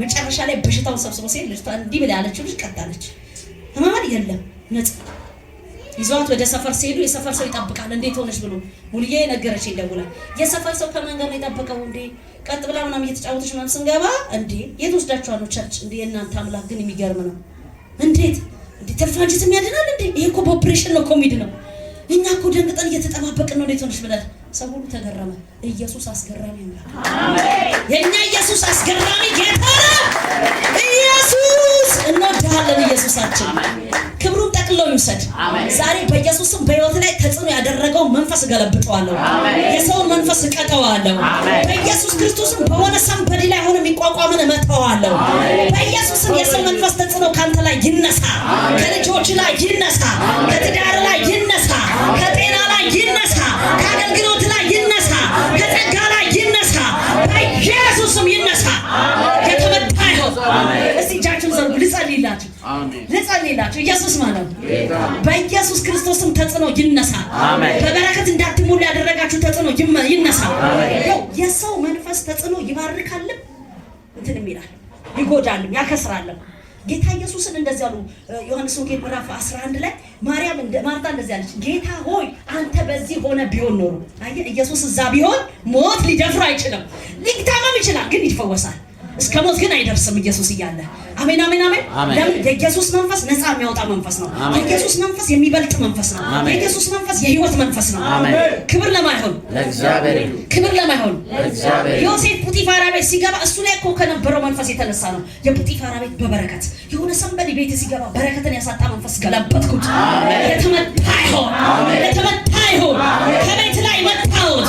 መጨረሻ ላይ በሽታውን ሰብስቦ ሲሄድ ልጅቷ እንዲህ ብላ ያለችው ልጅ ቀጣለች። ህመማን የለም ነጽ ይዘዋት ወደ ሰፈር ሲሄዱ የሰፈር ሰው ይጠብቃል። እንዴት ሆነች ብሎ ሙሉዬ ነገረች ደውላ። የሰፈር ሰው ከመንገድ ነው የጠበቀው። እንዴ ቀጥ ብላ ምናምን እየተጫወተች ምናምን ስንገባ እንዴ የት ወስዳችኋል ነው church? እንዴ የእናንተ አምላክ ግን የሚገርም ነው። እንዴት እንዴ ትርፍ አንጀትም ያድናል እንዴ? ይሄ እኮ በኦፕሬሽን ነው እኮ የሚድነው። እኛ እኮ ደንግጠን እየተጠባበቅን ነው። እንዴት ሆነች ብለን ሰው ሁሉ ተገረመ። ኢየሱስ አስገራሚ አምላክ፣ የእኛ ኢየሱስ አስገራሚ ጌታ ነው። ኢየሱስ እንወድሃለን። ኢየሱሳችን ክብሩን ጠቅሎ ይውሰድ። ዛሬ በኢየሱስም በሕይወት ላይ ተጽዕኖ ያደረገውን መንፈስ እገለብጠዋለሁ። የሰውን መንፈስ እቀጠዋለሁ። በኢየሱስ ክርስቶስም በሆነ somebody ላይ ሆነ የሚቋቋምን እመታዋለሁ። በኢየሱስም የሰው መንፈስ ተጽዕኖ ካንተ ላይ ይነሳ፣ ከልጆች ላይ ይነሳ፣ ከትዳር ላይ ይነሳ፣ ከጤና ላይ ይነሳ፣ ከአገልግሎት ላይ ይነሳ፣ ከጸጋ ላይ ይነሳ፣ በኢየሱስም ይነሳ። የተመታ ይሁን። እስቲ እጃችሁን ዘርጉ፣ ልጸልይላችሁ፣ ልጸልይላችሁ። ኢየሱስ ማለት ነው። በኢየሱስ ክርስቶስም ተጽዕኖ ይነሳ። በበረከት እንዳትሞሉ ያደረጋችሁ ተጽዕኖ ይነሳ። ያው የሰው መንፈስ ተጽዕኖ ይባርካልም እንትንም ይላል፣ ይጎዳልም፣ ያከስራልም። ጌታ ኢየሱስን እንደዚህ አሉ። ዮሐንስ ወንጌል ምዕራፍ 11 ላይ ማርያም ማርታ እንደዚህ አለች፣ ጌታ ሆይ አንተ በዚህ ሆነ ቢሆን ኖሮ። አየህ፣ ኢየሱስ እዛ ቢሆን ሞት ሊደፍር አይችልም። ሊታመም ይችላል፣ ግን ይፈወሳል። እስከ ሞት ግን አይደርስም ኢየሱስ እያለ። አሜን፣ አሜን፣ አሜን። ለምን? የኢየሱስ መንፈስ ነፃ የሚያወጣ መንፈስ ነው። የኢየሱስ መንፈስ የሚበልጥ መንፈስ ነው። የኢየሱስ መንፈስ የህይወት መንፈስ ነው። ክብር ለማይሆን ለእግዚአብሔር ይሁን። ክብር ለማይሆን ለእግዚአብሔር ይሁን። ዮሴፍ ጲጥፋራ ቤት ሲገባ እሱ ላይ እኮ ከነበረው መንፈስ የተነሳ ነው። የጲጥፋራ ቤት በበረከት የሆነ somebody ቤት ሲገባ በረከትን ያሳጣ መንፈስ ገለበጥኩት። የተመታ ይሆን፣ የተመታ ይሆን። ከቤት ላይ መታሁት።